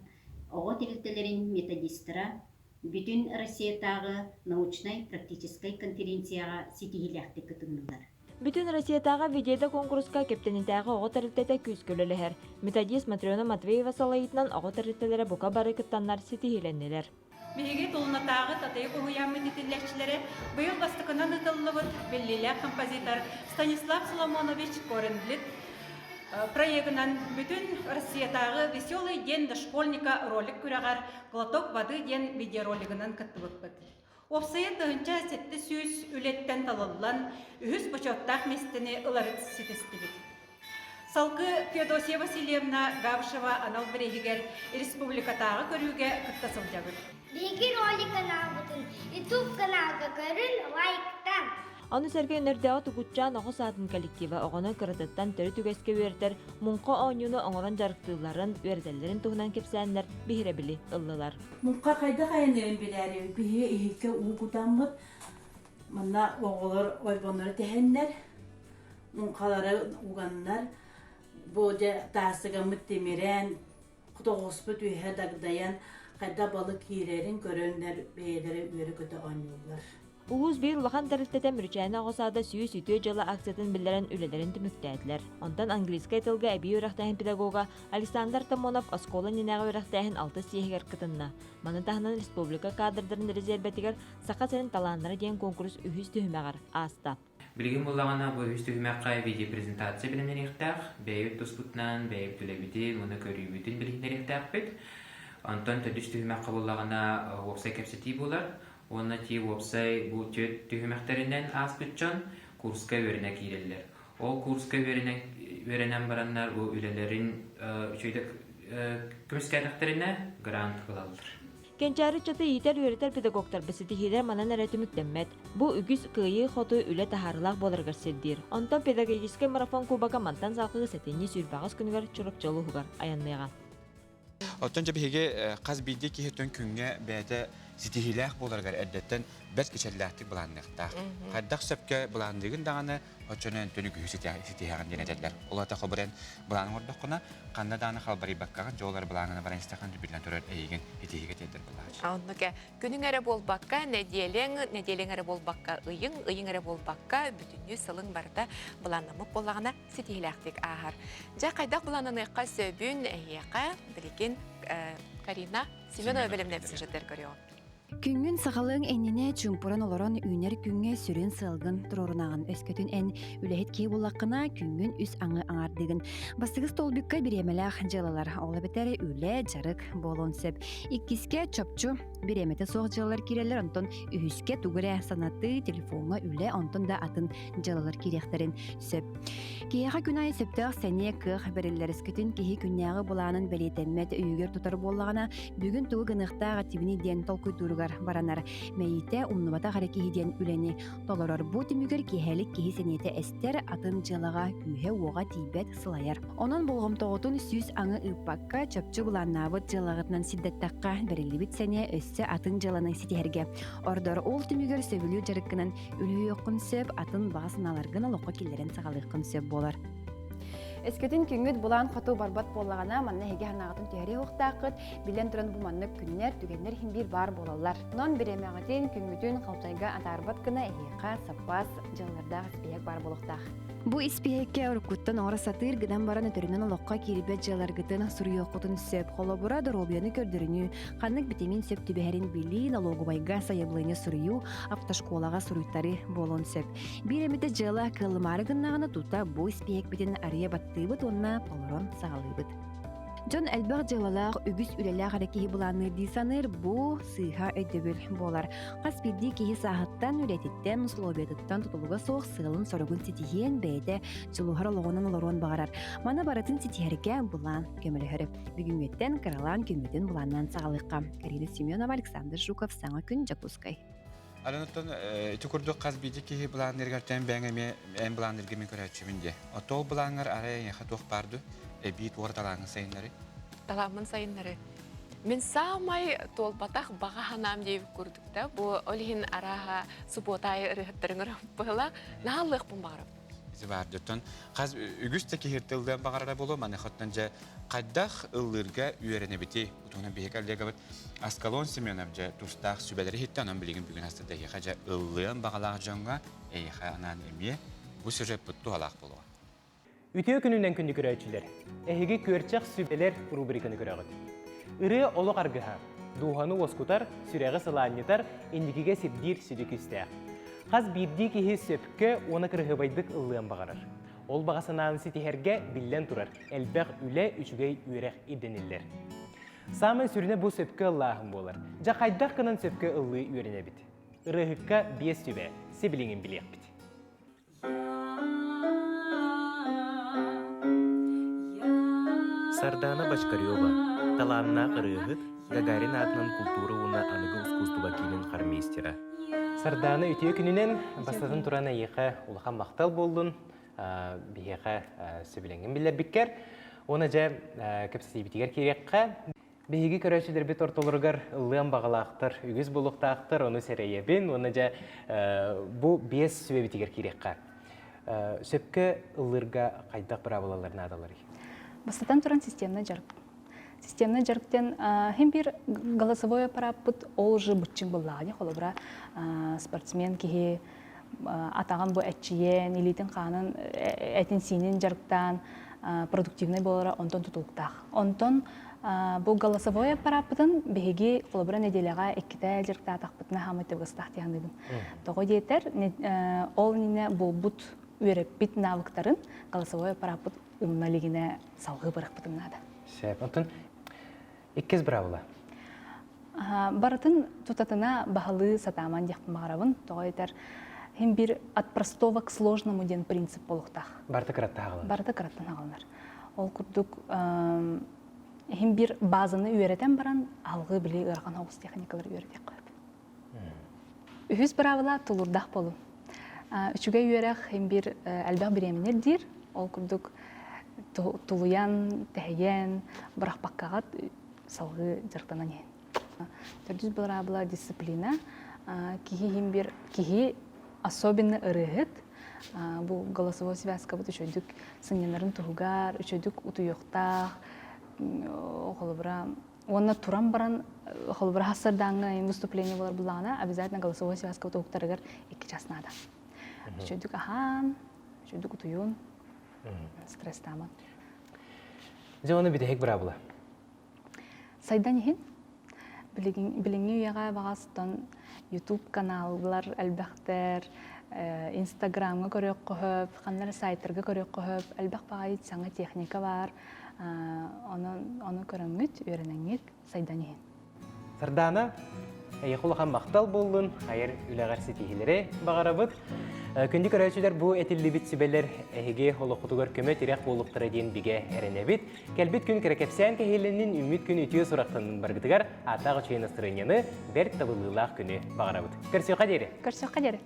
оҕо тэрилтэлэрин методистара Бүтүн Россиятааҕы научнай-практическай конференцияҕа ситиһиилээхтик кытыннылар. Бүтүн Россиятааҕы Видеода куонкуруска Кэптэнитээҕи оҕо тэрилтэтэ күүскэ үлэлэһэр. Методист Матрена Матвеева салайыытынан оҕо тэрилтэлэрэ бука бары кыттаннар ситиһиилэннилэр. Биһиги Тулунатааҕы Татыйык уһуйааммыт итиллээччилэрэ быйыл бастакынан ыытыллыбыт биллиилээх композитор Станислав Соломонович Коренблит проегынан бүтүн Россиятааҕы «Веселый день дошкольника» ролик күрэҕэр «Глоток воды» диэн видеоролигынан кыттыбыппыт. Уопсайа 1700 үлэттэн талыллан, үһүс бочуоттаах миэстэни ылары ситистибит. Салгыы Феодосия Васильевна Габышева анал бирииһигэр республикатааҕы көрүүгэ кытта сылдьабыт. Биһиги ролик каналбытын YouTube каналга көрүн, лайктан. Ону сэргэ Өнөрдөөҕү Тугутчаан оҕо саадын коллектива оҕону кыратыттан төрүт үгэскэ үөрэтэр муҥха оонньууну оҥорон дьарыктыылларын, үөрэтэллэрин туһунан кэпсээннэр биһирэбили ыллылар. Муҥха хайдах айанныырын билээри биһиги иһиккэ уу кутаммыт, манна оҕолор ойбоннору тэһэннэр, муҥхалары уганнар, бу дьэ таастыгаммыт тимирэн, тоҕуспут үөһэ дагдайан, хайдах балык киирэрин көрөннөр бэйэлэрэ үөрэ-көтө оонньууллар. Улуус биир улахан тэрилтэтэ Мүрүчээнэ оҕо саада 100 үтүө дьыала акциятын биллэрэн үлэлэрин түмүктээтилэр. Онтон английскай тылга эбии үөрэхтээһин педагога Александр Томонов оскуола иннинээҕи үөрэхтээһин алтыс съеһигэр кытынна. Маны таһынан республика кадрдарын резервэтигэр Саха сирин талааннара диэн куонкурус үһүс түһүмэҕэр ааста. Билигин буоллаҕына бу үһүс түһүмэххэ видеопрезентация билиннэриэхтээх, бэйэбит туспутунан, бэйэбит үлэбитин уонна көрүүбүтүн билиһиннэриэхтээхпит. Онтон төрдүс түһүмэххэ буоллаҕына уопсай кэпсэтии буолар уонна ти уопсай бу түөрт түһүмэхтэринэн ааспыт дьон курска үөрэнэ киирэллэр. Ол курска үөрэнэн, үөрэнэн бараннар бу үлэлэрин үчүгэйдик көмүскээтэхтэринэ грант ылаллар. Кэнчээри ыччаты иитэр-үөрэтэр педагогтарбыт ситиһиилэр манан эрэ түмүктэммэт. Бу үгүс кыайыы-хотуу үлэ таһаарыылаах буоларыгар сирдиир. Онтон педагогическай марафон кубога мантан салгыы сэтинньи 28 күнүгэр Чурапчы улууһугар айанныаҕа. Оттон дьэ биһиги хас биирдии киһи өттүн күҥҥэ бэйэтэ ситиһиилээх буоларыгар эрдэттэн бэрт кичэллээхтик былаанныахтаах. Хайдах сөпкө былаанныыгын даҕаны оччонон түнүгүһү ситиһэҕин диэн этэллэр. Ол аата хобурен былаан оҥордоххуна, ханна даҕаны халбарыйбаккаҕын, дьоллор былааҥына баран истэххин биллэн турар эйигин итиһиигэ тиэрдэр былаач. Оннук күнүҥ эрэ буолбакка, нэдиэлэҥ, нэдиэлэҥ эрэ буолбакка, ыйыҥ, ыйыҥ эрэ буолбакка, бүтүннүү сылыҥ барыта былааннаммыт буоллаҕына ситиһиилээхтик ааһар. Дьэ, хайдах былааннаныахха сөбүн эһиэхэ билигин Карина Семенова бэлэмнээбит сюжеттэр көрүөҕүм. Күҥҥүн саҕалыаҥ иннинэ чуумпуран олорон үүнэр күҥҥэ сүрүн сыалгын туруорунаҕын. Өскөтүн эн үлэһит киһи буоллаххына, күҥҥүн үс аҥы аҥаардыыгын. Бастакы столбикка бириэмэлээх дьыалалар, ол эбэтэр үлэ, дьарык буолуон сөп. Иккискэ чопчу бириэмэтэ суох дьыалалар киирэллэр, онтон үһүскэ тугу эрэ санатыы, телефоҥҥа үлэ, онтон да атын дьыалалар киириэхтэрин сөп. Киһиэхэ күн аайы сөптөөх сэниэ, кыах бэриллэр. Өскөтүн киһи күннээҕи былаанын бэлиэтэммэт өйүгэр тутар буоллаҕына, бүгүн тугу гыныахтаах этибиний диэн толкуйдууругар баранар. Мэйиитэ умнубатах эрэ киһи диэн үлэни толорор. Бу түмүгэр киэһэлик киһи сэниэтэ эстэр, атын дьыалаҕа күүһэ-уоҕа тиийбэт, сылайар. Онон болҕомтоҕутун сүүс аҥы ыыппакка, чопчу былааннаабыт дьыалаҕытынан сирдэттэххэ, бэриллибит сэниэ өссө атын дьыаланы ситиһэргэ ордор. Ол түмүгэр сөбүлүүр дьарыккынан үлүһүйүөххүн сөп, атын баҕа санааларгын олоххо киллэрэн саҕалыаххын сөп буолар. Өскөтүн күҥҥүт булаан хоту барбат буоллаҕына, манна эһиги санааҕытын түһэриэ уохтааххыт. Билэн туран бу маннык күннэр, түгэннэр иһин биир баар буолаллар. Онон бириэмэҕитин, күҥҥүтүн халтайга атаарбат гына эһиэхэ саппаас дьыллардаах испииһэк баар буолуохтаах. Бу испииһэккэ уруккуттан оҥоро сатыыр гынан баран өтөрүнэн олоххо киирбэт дьыаларгытын суруйуоххутун сөп. Холобура, доруобуйаны көрдөрүнүү, ханнык битэмиин сөп түбэһэрин билии, нолуогубайга сайабылыанньа суруйуу, автошколаҕа суруйтарыы буолуон сөп. Биир эмитэ дьыала кыаллымаары гыннаҕына тута бу испииһэкпитин арыйа баттыыбыт уонна толорон саҕалыыбыт. Дьон элбэх дьыалалаах, үгүс үлэлээх эрэ киһи былаанныыр дии саныыр, бу сыыһа өйдөбүл буолар. Хас биирдии киһи сааһыттан, үлэтиттэн, условиятыттан тутулуга суох сыалын-соругун ситиһиэн, бэйэтэ дьулуһар олоҕунан олоруон баҕарар. Маны барытын ситиһэргэ былаан көмөлөһөр. Бүгүҥҥүттэн кыралаан күммүтүн былааннаан саҕалыахха. Карина Семенова, Александр Жуков, Саҥа күн, Дьокуускай. Алын ити курдук хас биирдии киһи былаанныырыгар тэн бэйэҥ эмиэ эн былаанныырга мин көрөөччүбүн диэ. Отол былааҥҥар арай эйиэхэ туох баар дуу? Эбии туора талааҥҥын сайыннары? Талааммын сайыннары. Мин саамай туолбатах баҕа санаам диэбит курдук да бу ол иһин арааһа субуотаайы ырыһыттарын ырыппыла наһааллыахпын баҕарабын. Ити баар дьоттон хас үгүс да киһи тыллыан баҕарара буолуо маныхаттан дьэ хайдах ыллыырга үөрэнэбитий утуна биһи коллегабыт Аскалон Семенов дьэ тустаах сүбэлэри иһиттэ онон билигин бүгүн астыда эһиэхэ дьэ ыллыан баҕалаах дьоҥҥо эйиэхэ анаан эмиэ бу сюжеппут туһалаах буолуоҕа. Үтүө күнүнэн күндү көрөөччүлэр! Эһиги Күөрчэх сүбэлэр рубриканы көрөҕүт. Ырыа олох аргыһа, дууһаны уоскутар, сүрэҕи сылаанньытар, инникигэ сирдиир сүдү күүстээх. Хас биирдии киһи сөпкө уонна кырыһыбайдык ыллыан баҕарар. Ол баҕа санааны ситиһэргэ, биллэн турар, элбэх үлэ, үчүгэй үөрэх ирдэниллэр. Саамай сүрүнэ бу сөпкө ыллааһын буолар. Дьэ хайдах гынан сөпкө ыллыы үөрэнэбит? Ырыаһыкка биэс сүбэ, сибилиҥин билиэхпит. Сардаана Бочкарева, талааннаах ырыаһыт, Гагарин аатынан култуура уонна аныгы ускуустуба киинин хормейстера. Сардаана үтүө күнүнэн бастатан туран эйиэхэ улахан махтал буоллун, биһиэхэ сөбүлэҥҥин биллэрбиккэр. Уонна дьэ кэпсэтиибитигэр киириэххэ. Биһиги көрөөччүлэрбит ортолоругар ыллыан баҕалаахтар, үгүс буолуохтаахтар, ону сэрэйэбин. Уонна дьэ бу биэс сүбэбитигэр киириэххэ. Сөпкө ыллыырга хайдах быраабылалар наадаларый? Бастатан туран системный дьарык. Системный дьарыктан хим бир голосовой аппараппыт ол уже быччыҥ буллаҕа холобура спортсмен киһи атаҕын бу эччийэн, илиитин хаанын этин-сиинин дьарыктаан продуктивнай буолара онтон тутулуктаах. Онтон бу голосовой аппарааппытын биһиги холобура нэдиэлэҕэ иккитэ дьарыктаатахпытына хаамай табыгастаах дии саныыбын. Тоҕо диэтэр, ол иннинэ буолбут үөрэппит навыктарын голосовой аппарааппыт умна илигинэ салгыы барыахпытын наада. Сөп. Онтон иккис быраабыла. Барытын тутатына баһылыы сатааман диэхпин баҕарабын. Тоҕо этэр, хим бир от простого к сложному диэн принцип буолуохтаах. Барыта кыраттан аҕалынар. Барыта кыраттан аҕалынар. Ол курдук хим бир базаны үөрэтэн баран алгыы били ыарахан оҕус техникалары үөрэтиэххэ сөп. Үһүс быраабыла тулуурдаах болуу. Үчүгэй үөрэх хим бир элбэх бириэмэни ирдиир. Ол курдук тулуйан, тэһийэн, бырахпаккаҕыт салгыы дьарыктанан иһин. Төрдүс быраабыла дисциплина. Киһи иһин бир киһи особенно ырыаһыт бу голосовой связкабыт үчүгдүк сынньанарын туһугар, үчүгдүк утуйуохтаах, холобура уонна туран баран холобура хассардааҥҥа выступление болар буллаҕына обязательно голосовой связка уһуктарыгар икки час наада. Үчүгдүк аһаан, үчүгдүк утуйун, стресстааман. Дьэ, оны бүтэһик быраабыла. Сайдан иһин билиҥҥи үйэҕэ баҕастан YouTube каналлар элбэхтэр, Инстаграмҥа көрүөххэ сөп, ханна эрэ сайтарга көрүөххэ сөп, элбэх баҕайы саҥа техника баар. Онон ону көрөҥҥүт, үөрэнэҥҥит сайдан иһин. Сардаана, эйиэхэ улахан махтал буоллун, айар үлэҕэр ситиһиилэри баҕарабыт. Күндү көрөөччүлэр, бу этиллибит сүбэлэр эһиги олоххутугар көмө-тирэх буолуохтара диэн бигэ эрэнэбит. Кэлбит күн кэрэ кэпсээн кэһиилэннин, үүммүт күн үтүө сурахтаннын баргытыгар ааттаах үчүгэй настырыанньаны, бэрт табыллыылаах күнү баҕарабыт. Көрсүөххэ диэри! Көрсүөххэ диэри!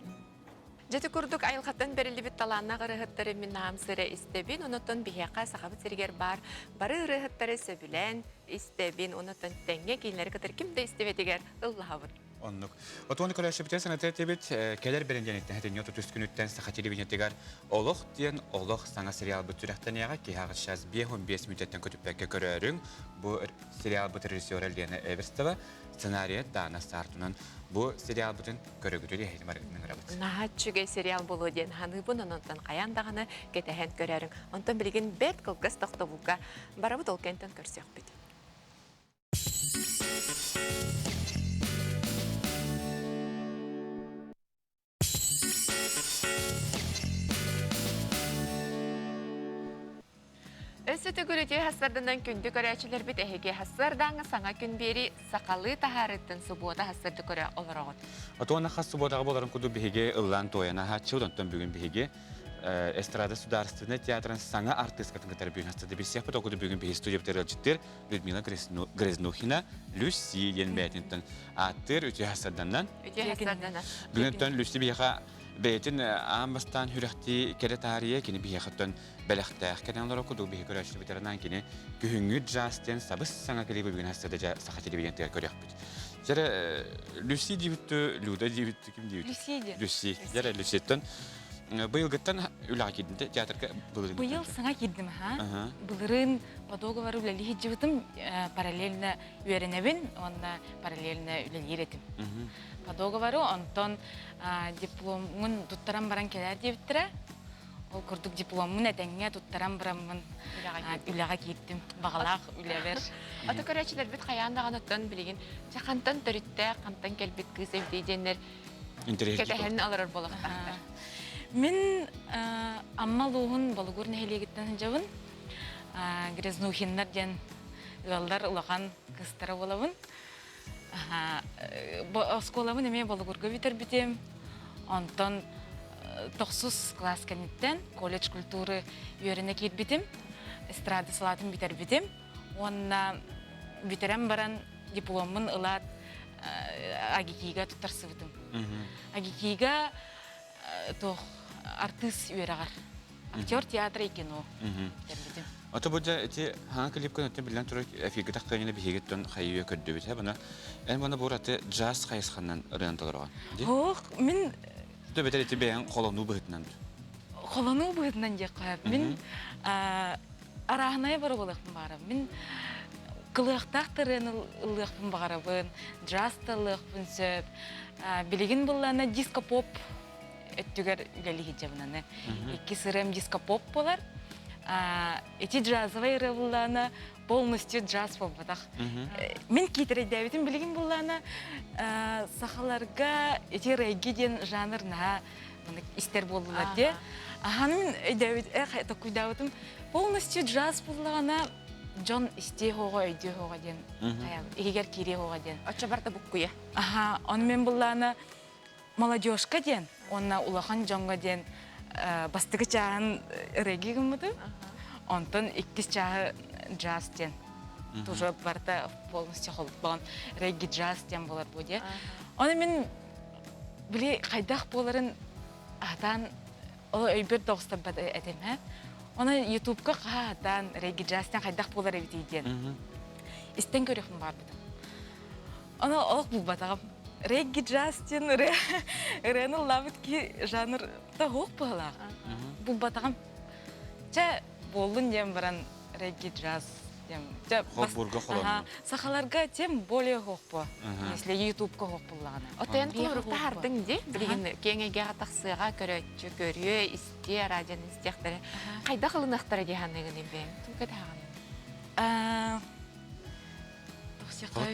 Дьэ курдук айылҕаттан бэриллибит талааннаах ырыаһыттары мин наам сыра истэбин, онон биһиэхэ Сахабыт сиригэр баар бары ырыаһыттары сөбүлээн истэбин, онон тэҥҥэ кинилэри кытары ким да истибэтигэр ыллаһабын. Оннук. Отуону көрөөччүбүтэ саната этибит, кэлэр бэринжэниттэн хэтинньи 33 күнүттэн саха телевидениетыгар Олох диэн олох саҥа сериалбыт сүрэхтэниэҕэ киһи аҕыс 55 мүнүүтэттэн көтүппэккэ көрөөрүҥ. Бу сериалбыт режиссера Лена Эверстова, сценарийа Дана Сартунан бу сериалбытын көрөгүтүр эһиги барыгытын ыҥырабыт. Наһаа үчүгэй сериал буолуо диэн саныыбын, онон хайаан даҕаны кэтэһэн көрөөрүҥ. Онтон билигин бэрт кылгас тохтобулга барабыт ол кэнтэн көрсүөхпүт. Өссө төгүл үтүө хассарданан күндү көрөөччүлэрбит эһиги хассыардааҥҥа саҥа күн биэри сахалыы таһаарыттан субуота хассырды көрө олороҕут. Отуона хас субуотаҕа буоларын курдук биһиги ыллаан туойан аһааччыбыт, онтон бүгүн биһиги эстрада судаарыстыбаннай театрын саҥа артыыскатын кытары бүгүн хастады билсиэхпит. Ол курдук бүгүн биһиги студиябытыгар ыалдьыттыыр Людмила Грязнухина Люси диэн бэйэтинтэн ааттыыр үтүө хассарданан. Үтүө хассарданан. Бүгүнтэн Люси биһиэхэ бэйэтин аан бастаан сүрэхтии кэрэ таарыйа кини биһиэхэттэн бэлэхтээх кэлэн олорор курдук биһи көрөөччүбүтэринэн кини күһүҥҥү джаз диэн сабыс саҥа клиби бүгүн хастада дьэ саха телевидениетыгар көрүөхпүт. Дьэрэ Люси диэбиттүү, Люда диэбиттүү ким диэбит? Люси диэн. Люси. Дьэрэ Люситтэн быйылгыттан үлэҕэ киирдим театрга былырыын. Быйыл саҥа киирдим аха. Былырыын по договору үлэлии сылдьыбытым параллельно үөрэнэбин уонна параллельно үлэлиир этим. По договору онтон дипломмун туттаран баран кэлээр диэбиттэрэ. Ол курдук дипломмун этэҥҥэ туттаран бараммын үлэҕэ киирдим. Баҕалаах үлэбэр. Ата көрөөччүлэрбит хайаан даҕаны оттон билигин дьэ хантан төрүттээх, хантан кэлбит кыыс эбитий диэннэр кэтэһэн олорор буолуохтаахтар. Мин Амма улууһун Болугур нэһилиэгиттэн сылдьабын. Грязнухиннар диэн ыаллар улахан кыыстара буолабын. Оскуолабын эмиэ Болугурга бүтэрбитим. Онтон тохсус класс кэнниттэн колледж культуры үөрэнэ киирбитим. Эстрада салаатын бүтэрбитим. Уонна бүтэрэн баран дипломмун ылаат АГИКИга туттарсыбытым. АГИКИга туох артыыс үөрэҕэр актер театра и кино бүтэрбитим. Ото бу дьэ ити хаҥа клипкын өттүн биллэн турар эфиргэ тахтыгына биһигиттэн хайыы көрдүбүт һэ бына эн мана бу ураты джаз хайысханан ырыан толороҕун. Ох, мин Дө бэтэр ити бэйэҥ холонуу быһытынан. Холонуу быһытынан диэххэ мин арааһынайа бары буолуохпун баҕарабын. Мин кылыахтаах тырыаны ыллыахпын баҕарабын, джаз да ыллыахпын сөп. Билигин буллаана диско-поп өттүгэр үлэлии сылдьабын аны. Иккис ырыам диско-поп буолар. Ити джазовай ырыа буллаана полностью джаз буолбатах. Мин киитэрэйдээбитим билигин буллаана сахаларга ити регги диэн жанр наһаа истэр буоллулар дии. Ахан мин өйдөөбүт э токуйдаабытым полностью джаз буллаҕына дьон истиэ хоҕо өйдүө хоҕо диэн иһигэр киириэ хоҕо диэн. Оччо барда буккуйа. Аха, ону мен буллаана молодежка диэн уонна улахан дьоҥҥо диэн бастакы чааһын регги гыммытым. Онтон иккис чааһы джаз диэн. Тоже барыта полностью холбоон регги джаз диэн буолар бу диэ. Ону мин били хайдах буоларын аһатаан ол өйбөр да оҕустарбат этим ээ. Оны ютубка хаһаатаан регги джазтан хайдах буолар эбитий диэн истэн көрүөхпүн баҕарбытым. Ону олох булбатаҕым. Регги джаз диэн ырыа ырыаны ыллаабыт киһи жанр да суох быһыылаах. Булбатаҕым. Чэ буоллун диэн баран регги джаз диэн. Чэ Холбуурга холонну. Сахаларга тем более хоһпо. Если ютубка хоһ буллаҕына. Отойон кулурук таһардыҥ ди. Билигин киэҥ эйгэҕэ тахсыаҕа көрөөччү көрүө, истиэ, радионы истиэхтэрэ. Хайдах ылыныахтара дии саныыгын бэйэҥ? Тугу кэтэһэҕин?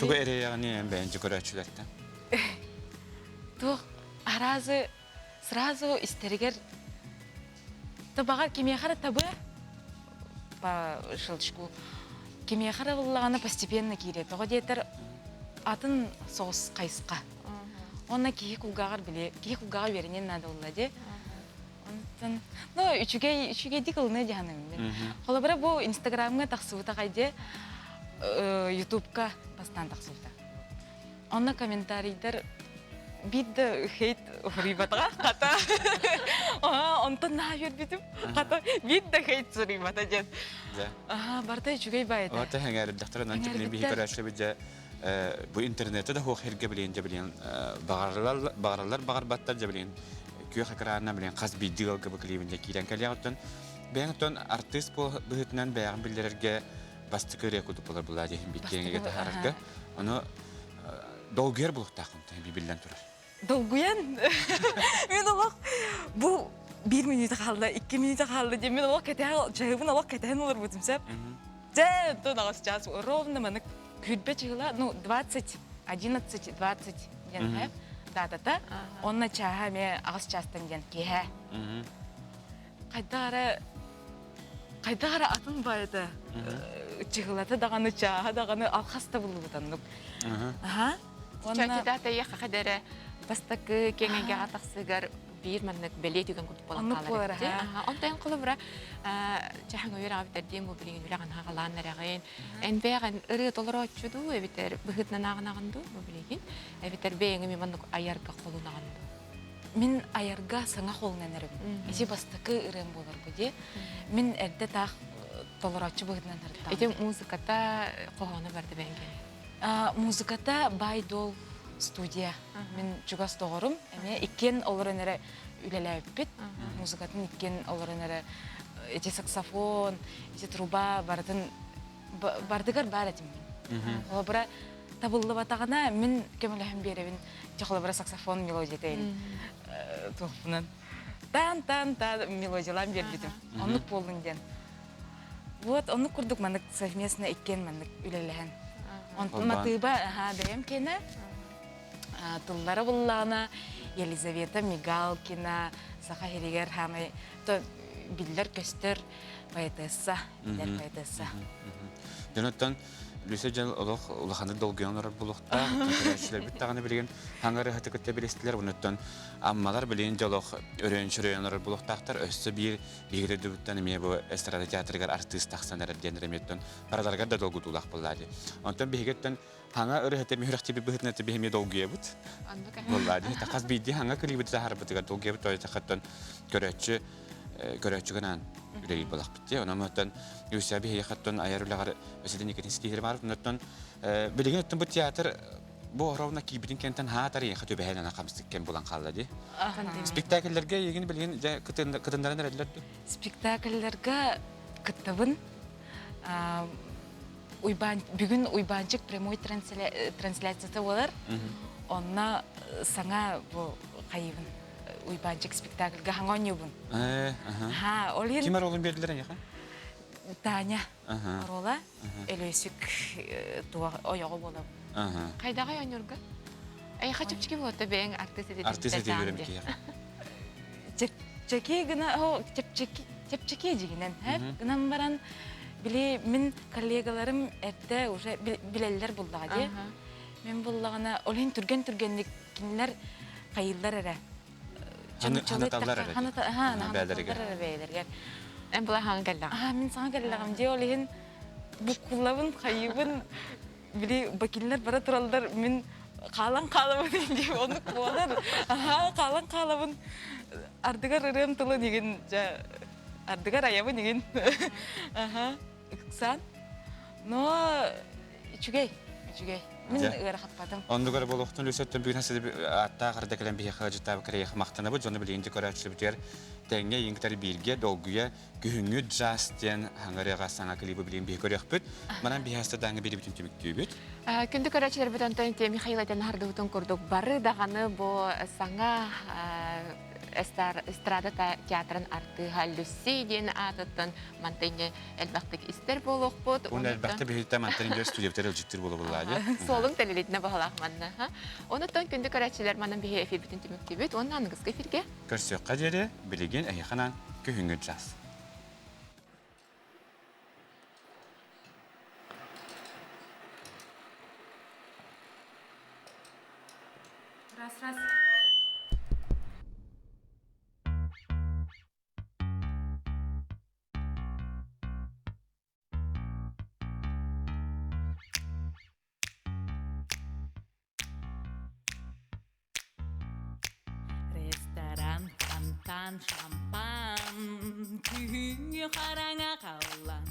Тугу эрэйэҕиний эн бэйэҥ көрөөччүлэртэн? Туох аразы сразу истэригэр табаҕар кимиэхэ эрэ табыа по щелчку кимиэхэ эрэ ыллаҕына постепенно киирэ тоҕо диэтэр атын соҕус хайысха уонна киһи кулгааҕар били киһи кулгааҕа үөрэниэн наада буолла дии Онтон, ну, үчүгэй, үчүгэйдик ылыныа дии саныыбын мин. Холобура, бу Инстаграмҥа тахсыбыта хайдье, Ютубка бастаан тахсыбыта. Онно комментарийдар Биир да хейт суруйбатаҕа хата. Онтон наһаа үөрбүтүм. Хата биир да хейт суруйбата диэн. Аха, барыта үчүгэй баайыта. Ота хэҥээрбдэхтэр онон билин биһи көрөөччүлэр дьэ бу интернетте да хуох хэргэ билин дьэ билин баҕаралар баҕараллар баҕарбаттар дьэ билин күөх экранна билин хас биирдии ыалга бу клибин дьэ киирэн кэлиэҕиттэн бэйэҥ оттон артыыс быһыытынан бэйэҕин биллэрэргэ бастакы ырыа курдук буолар булаа диэһин биттиэҥигэ таһаарарга ону долгуйар булуктааххын биллэн турар. Долгуйан мин олох бу биир мүнүүтэ хаалла, икки мүнүүтэ хаалла диэн мин олох кэтэһэн чаһыбын олох кэтэһэн олорбутум сөп. Дьэ, то наҕас час ровно манык күрбэ чыһыла, ну, 20, 11, 20 диэн һэ датата. Онно чааһа эмиэ аҕыс чаастан диэн киэһэ. Хайдах эрэ хайдах эрэ атын баайыта чыһылата даҕаны чааһа даҕаны алхас да буллубут оннук. Аха. Чачыта тайыха хадэрэ бастакы киэҥэйгэҕэ тахсыгар биир маннык бэлиэ түгэн курдук буолан хаалар эбит. Онтон холобура чаһаҥ үөр аҕабытар диэн бу билигин үлэҕин хаҕалаан эрэҕин. Эн бэйэҕин ырыа толорооччу дуу эбитэр быһыытынан ааҕынаҕын дуу бу билигин эбитэр бэйэҥ эмиэ маннык айарга холунаҕын дуу? Мин айарга саҥа холунан эрэбин. Ити бастакы ырыам буолар бу дии. Мин эрдэ таах толорооччу быһыытынан ырыттаҕым. Ити музыката хоһооно барда бэйэҥ Музыката Бай-Дол студия. Мин чугас доҕорум. Эмиэ иккиэн олорон эрэ үлэлээбиппит. Музыкатын иккиэн олорон эрэ ити саксофон, ити труба барытын бардыгар баар этим мин. Холобура табыллыбатаҕына мин көмөлөһөн биэрэбин. Ити холобура саксофон мелодиятын туохпунан таан таан таан мелодиялаан биэрбитим. Оннук буоллун диэн. Вот оннук курдук маннык совместно иккиэн маннык үлэлэһэн. Онтон матыыба аха бэйэм киэнэ тыллара буллаҕына Елизавета Мигалкина Саха сиригэр хаамай биллэр-көстөр поэтесса, биллэр поэтесса. Дьон Люся дьон олох улаханнык долгуйан олорор булуохтаах. Көрөөччүлэрбит даҕаны билигин хаҥар ыһыты кытта билистилэр. Онуттан аммалар билигин дьэ олох өрөөн-чөрөйөн олорор булуохтаахтар. Өссө биир биһиги дойдубуттан эмиэ бу эстрада театрыгар артыыс тахсан эрэр диэн эмиэттэн бараларыгар да долгутуулаах буоллаа дии. Онтон биһигиттэн хаҥа ырыһыта мүһүрэхтиби быһытына биһи эмиэ долгуйабыт. Буоллаа дии. Хас биирдии хаҥа клибит таһаарбытыгар долгуйабыт тоойутахаттан көрөөччү көрөөччү гынан үлэлиир буолахпыт дии. Онон оттон Люся биһиэхэттэн айар үлэҕэр өсөтөн никитин ситиһир баар. Онтон билигин оттон бу театр бу ровно киирбитин кэнтэн хаатар ийэхэ түбэһэн ана хамсык кэм булан хаалла дии. Спектакльлэргэ егин билигин дьэ кытыннаран эрэллэр дуу? Спектакльлэргэ кыттабын. Уйбаан, бүгүн Уйбаанчык прямой трансляцията буолар. Онно саҥа бу хайыбын Уйбаанчык спектакльга хаҥа оонньуубун. Ха, ол иһин... Ким ролун бердилер эйиэхэ? Таня оруола Өлөөсүк туох ойоҕо буолабын. Хайдаҕай оонньуурга? Эйиэхэ чэпчэки буолуо бэйэҥ артыыс этитин Артыыс этиһэрим киһиэхэ. Чэпчэки гына, чэпчэки, чэпчэки дьигинэн, гынан баран били мин коллегаларым эрдэ уже билэллэр буллаҕа дии. Мин буллаҕына, ол иһин түргэн-түргэнник кинилэр хайыыллар эрэ. Ханаталлар эрэ. Ханаталлар эрэ бэйэлэригэр. Эн була хаҥа кэллэҕим. Аа, мин саҥа кэллэҕим дии, ол иһин буккуллабын, хайыыбын, били бакиллар бара тураллар, мин хаалан хаалабын дии, оннук буолар. Аһаа, хаалан хаалабын. Ардыгар ырыам тылын игин, дьэ, ардыгар айабын игин. Аха, ыксаан. Но үчүгэй, үчүгэй. Мин ыарахаппатым. Оннугар буолуохтун Люсеттэн бүгүн ааттаах арда кэлэн биһиэхэ ыалдьыттаабы кэрэйиэхэ махтанабыт. Дьону билигин де көрөөччүлүбүтүгэр тэҥҥэ иҥтэр бииргэ долгуйа күһүҥҥү джаз диэн хаҥырыаҕа саҥа клибы билигин биһи көрүөхпүт. Манан биһи астадааҥы биирибитин түмүктүүбүт. Күндү көрөөччүлэрбит онтон Михаил этэн аһардыбытын курдук бары даҕаны бу саҥа эстрада театрын артыыһа Люси диэн аатыттан мантыйны элбэхтик истэр буолуохпут. Уон элбэхтэ биһиттэ мантан индиэ студиябытар ылдьыттыр буолабыллаа дии. Суолуҥ тэлилитинэ баһылаах манна. Онуттан күндү көрөөччүлэр манан биһи эфирбитин түмүктүүбүт уонна аныгыскы эфиргэ. Көрсүөххэ диэри билигин эһиэхэ күһүҥҥү джаз. Раз, раз. Ресторан, шампан, күһүҥҥү хараҥа халлан.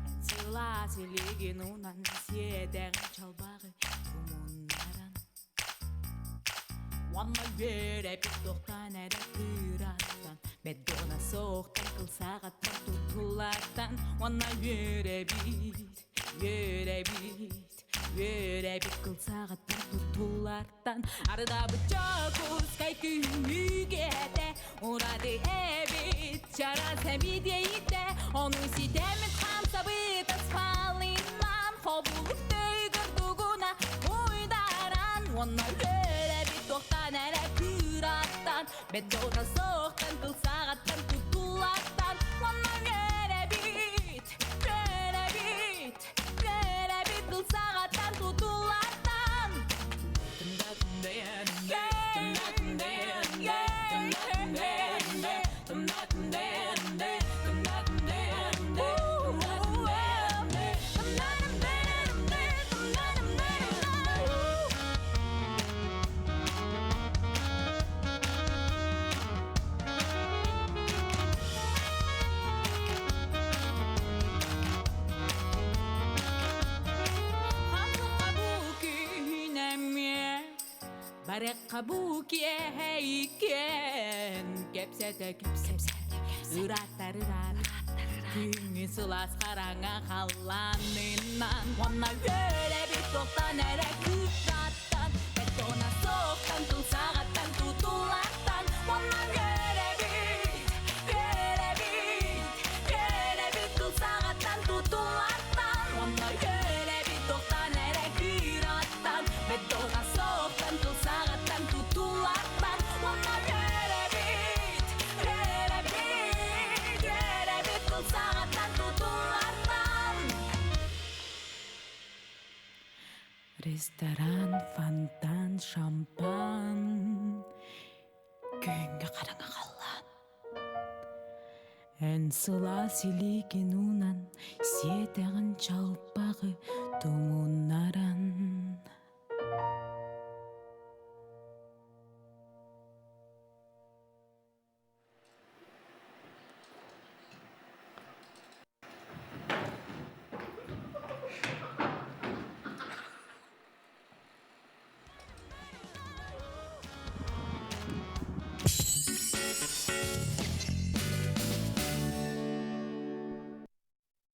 Эн сылаас илигин унан сиэдэҕин чалбаҕы тумуннаран. Уонна үөрэпит тохтоон эрэ кыыраттан, Бэрдона суохтан кылсаҕаттан тутуллартан Уонна үөрэбит, үөрэбит, үөрэбит кылсаҕаттан тутуллартан Ардаабыт Дьокуускай күһүҥҥү киэһэтэ Ураты эбит чараас эмидиэйитэ Ону ситэммит хамсабыт асфалынан Хобулук төйгөрдугуна уйдаран Уонна үөрэбит туохтан эрэ кыыраттан Бетона суохтан кылсаҕаттан тутуллартан Уонна үөрэбит, үөрэбит, үөрэбит кылсаҕаттан тутуллартан Барыахха бу киэһэ иккиэн кэпсэтэ кэпсэтэ ырааттар ыраат күҥҥү сылаас хараҥа халлаанынан уонна үөрэбит туохтан эрэ кыттаттан бетона суохтан тылсаҕаттан тутулаттан уонна үөрэбит үөрэбит үөрэбит тылсаҕаттан тутулаттан уонна үөрэбит туохтан эрэ кыыраттан бетона суохтан тылсаҕаттан тутулаттан уонна үөрэбит үөрэбит үөрэбит тылсаҕаттан тутулаттан Ресторан, фонтан, шампан Күҥҥэ хараҥа халлаан Эн сылаас илиигин уунан Сиэтэҕин чалбаҕы тумуннаран.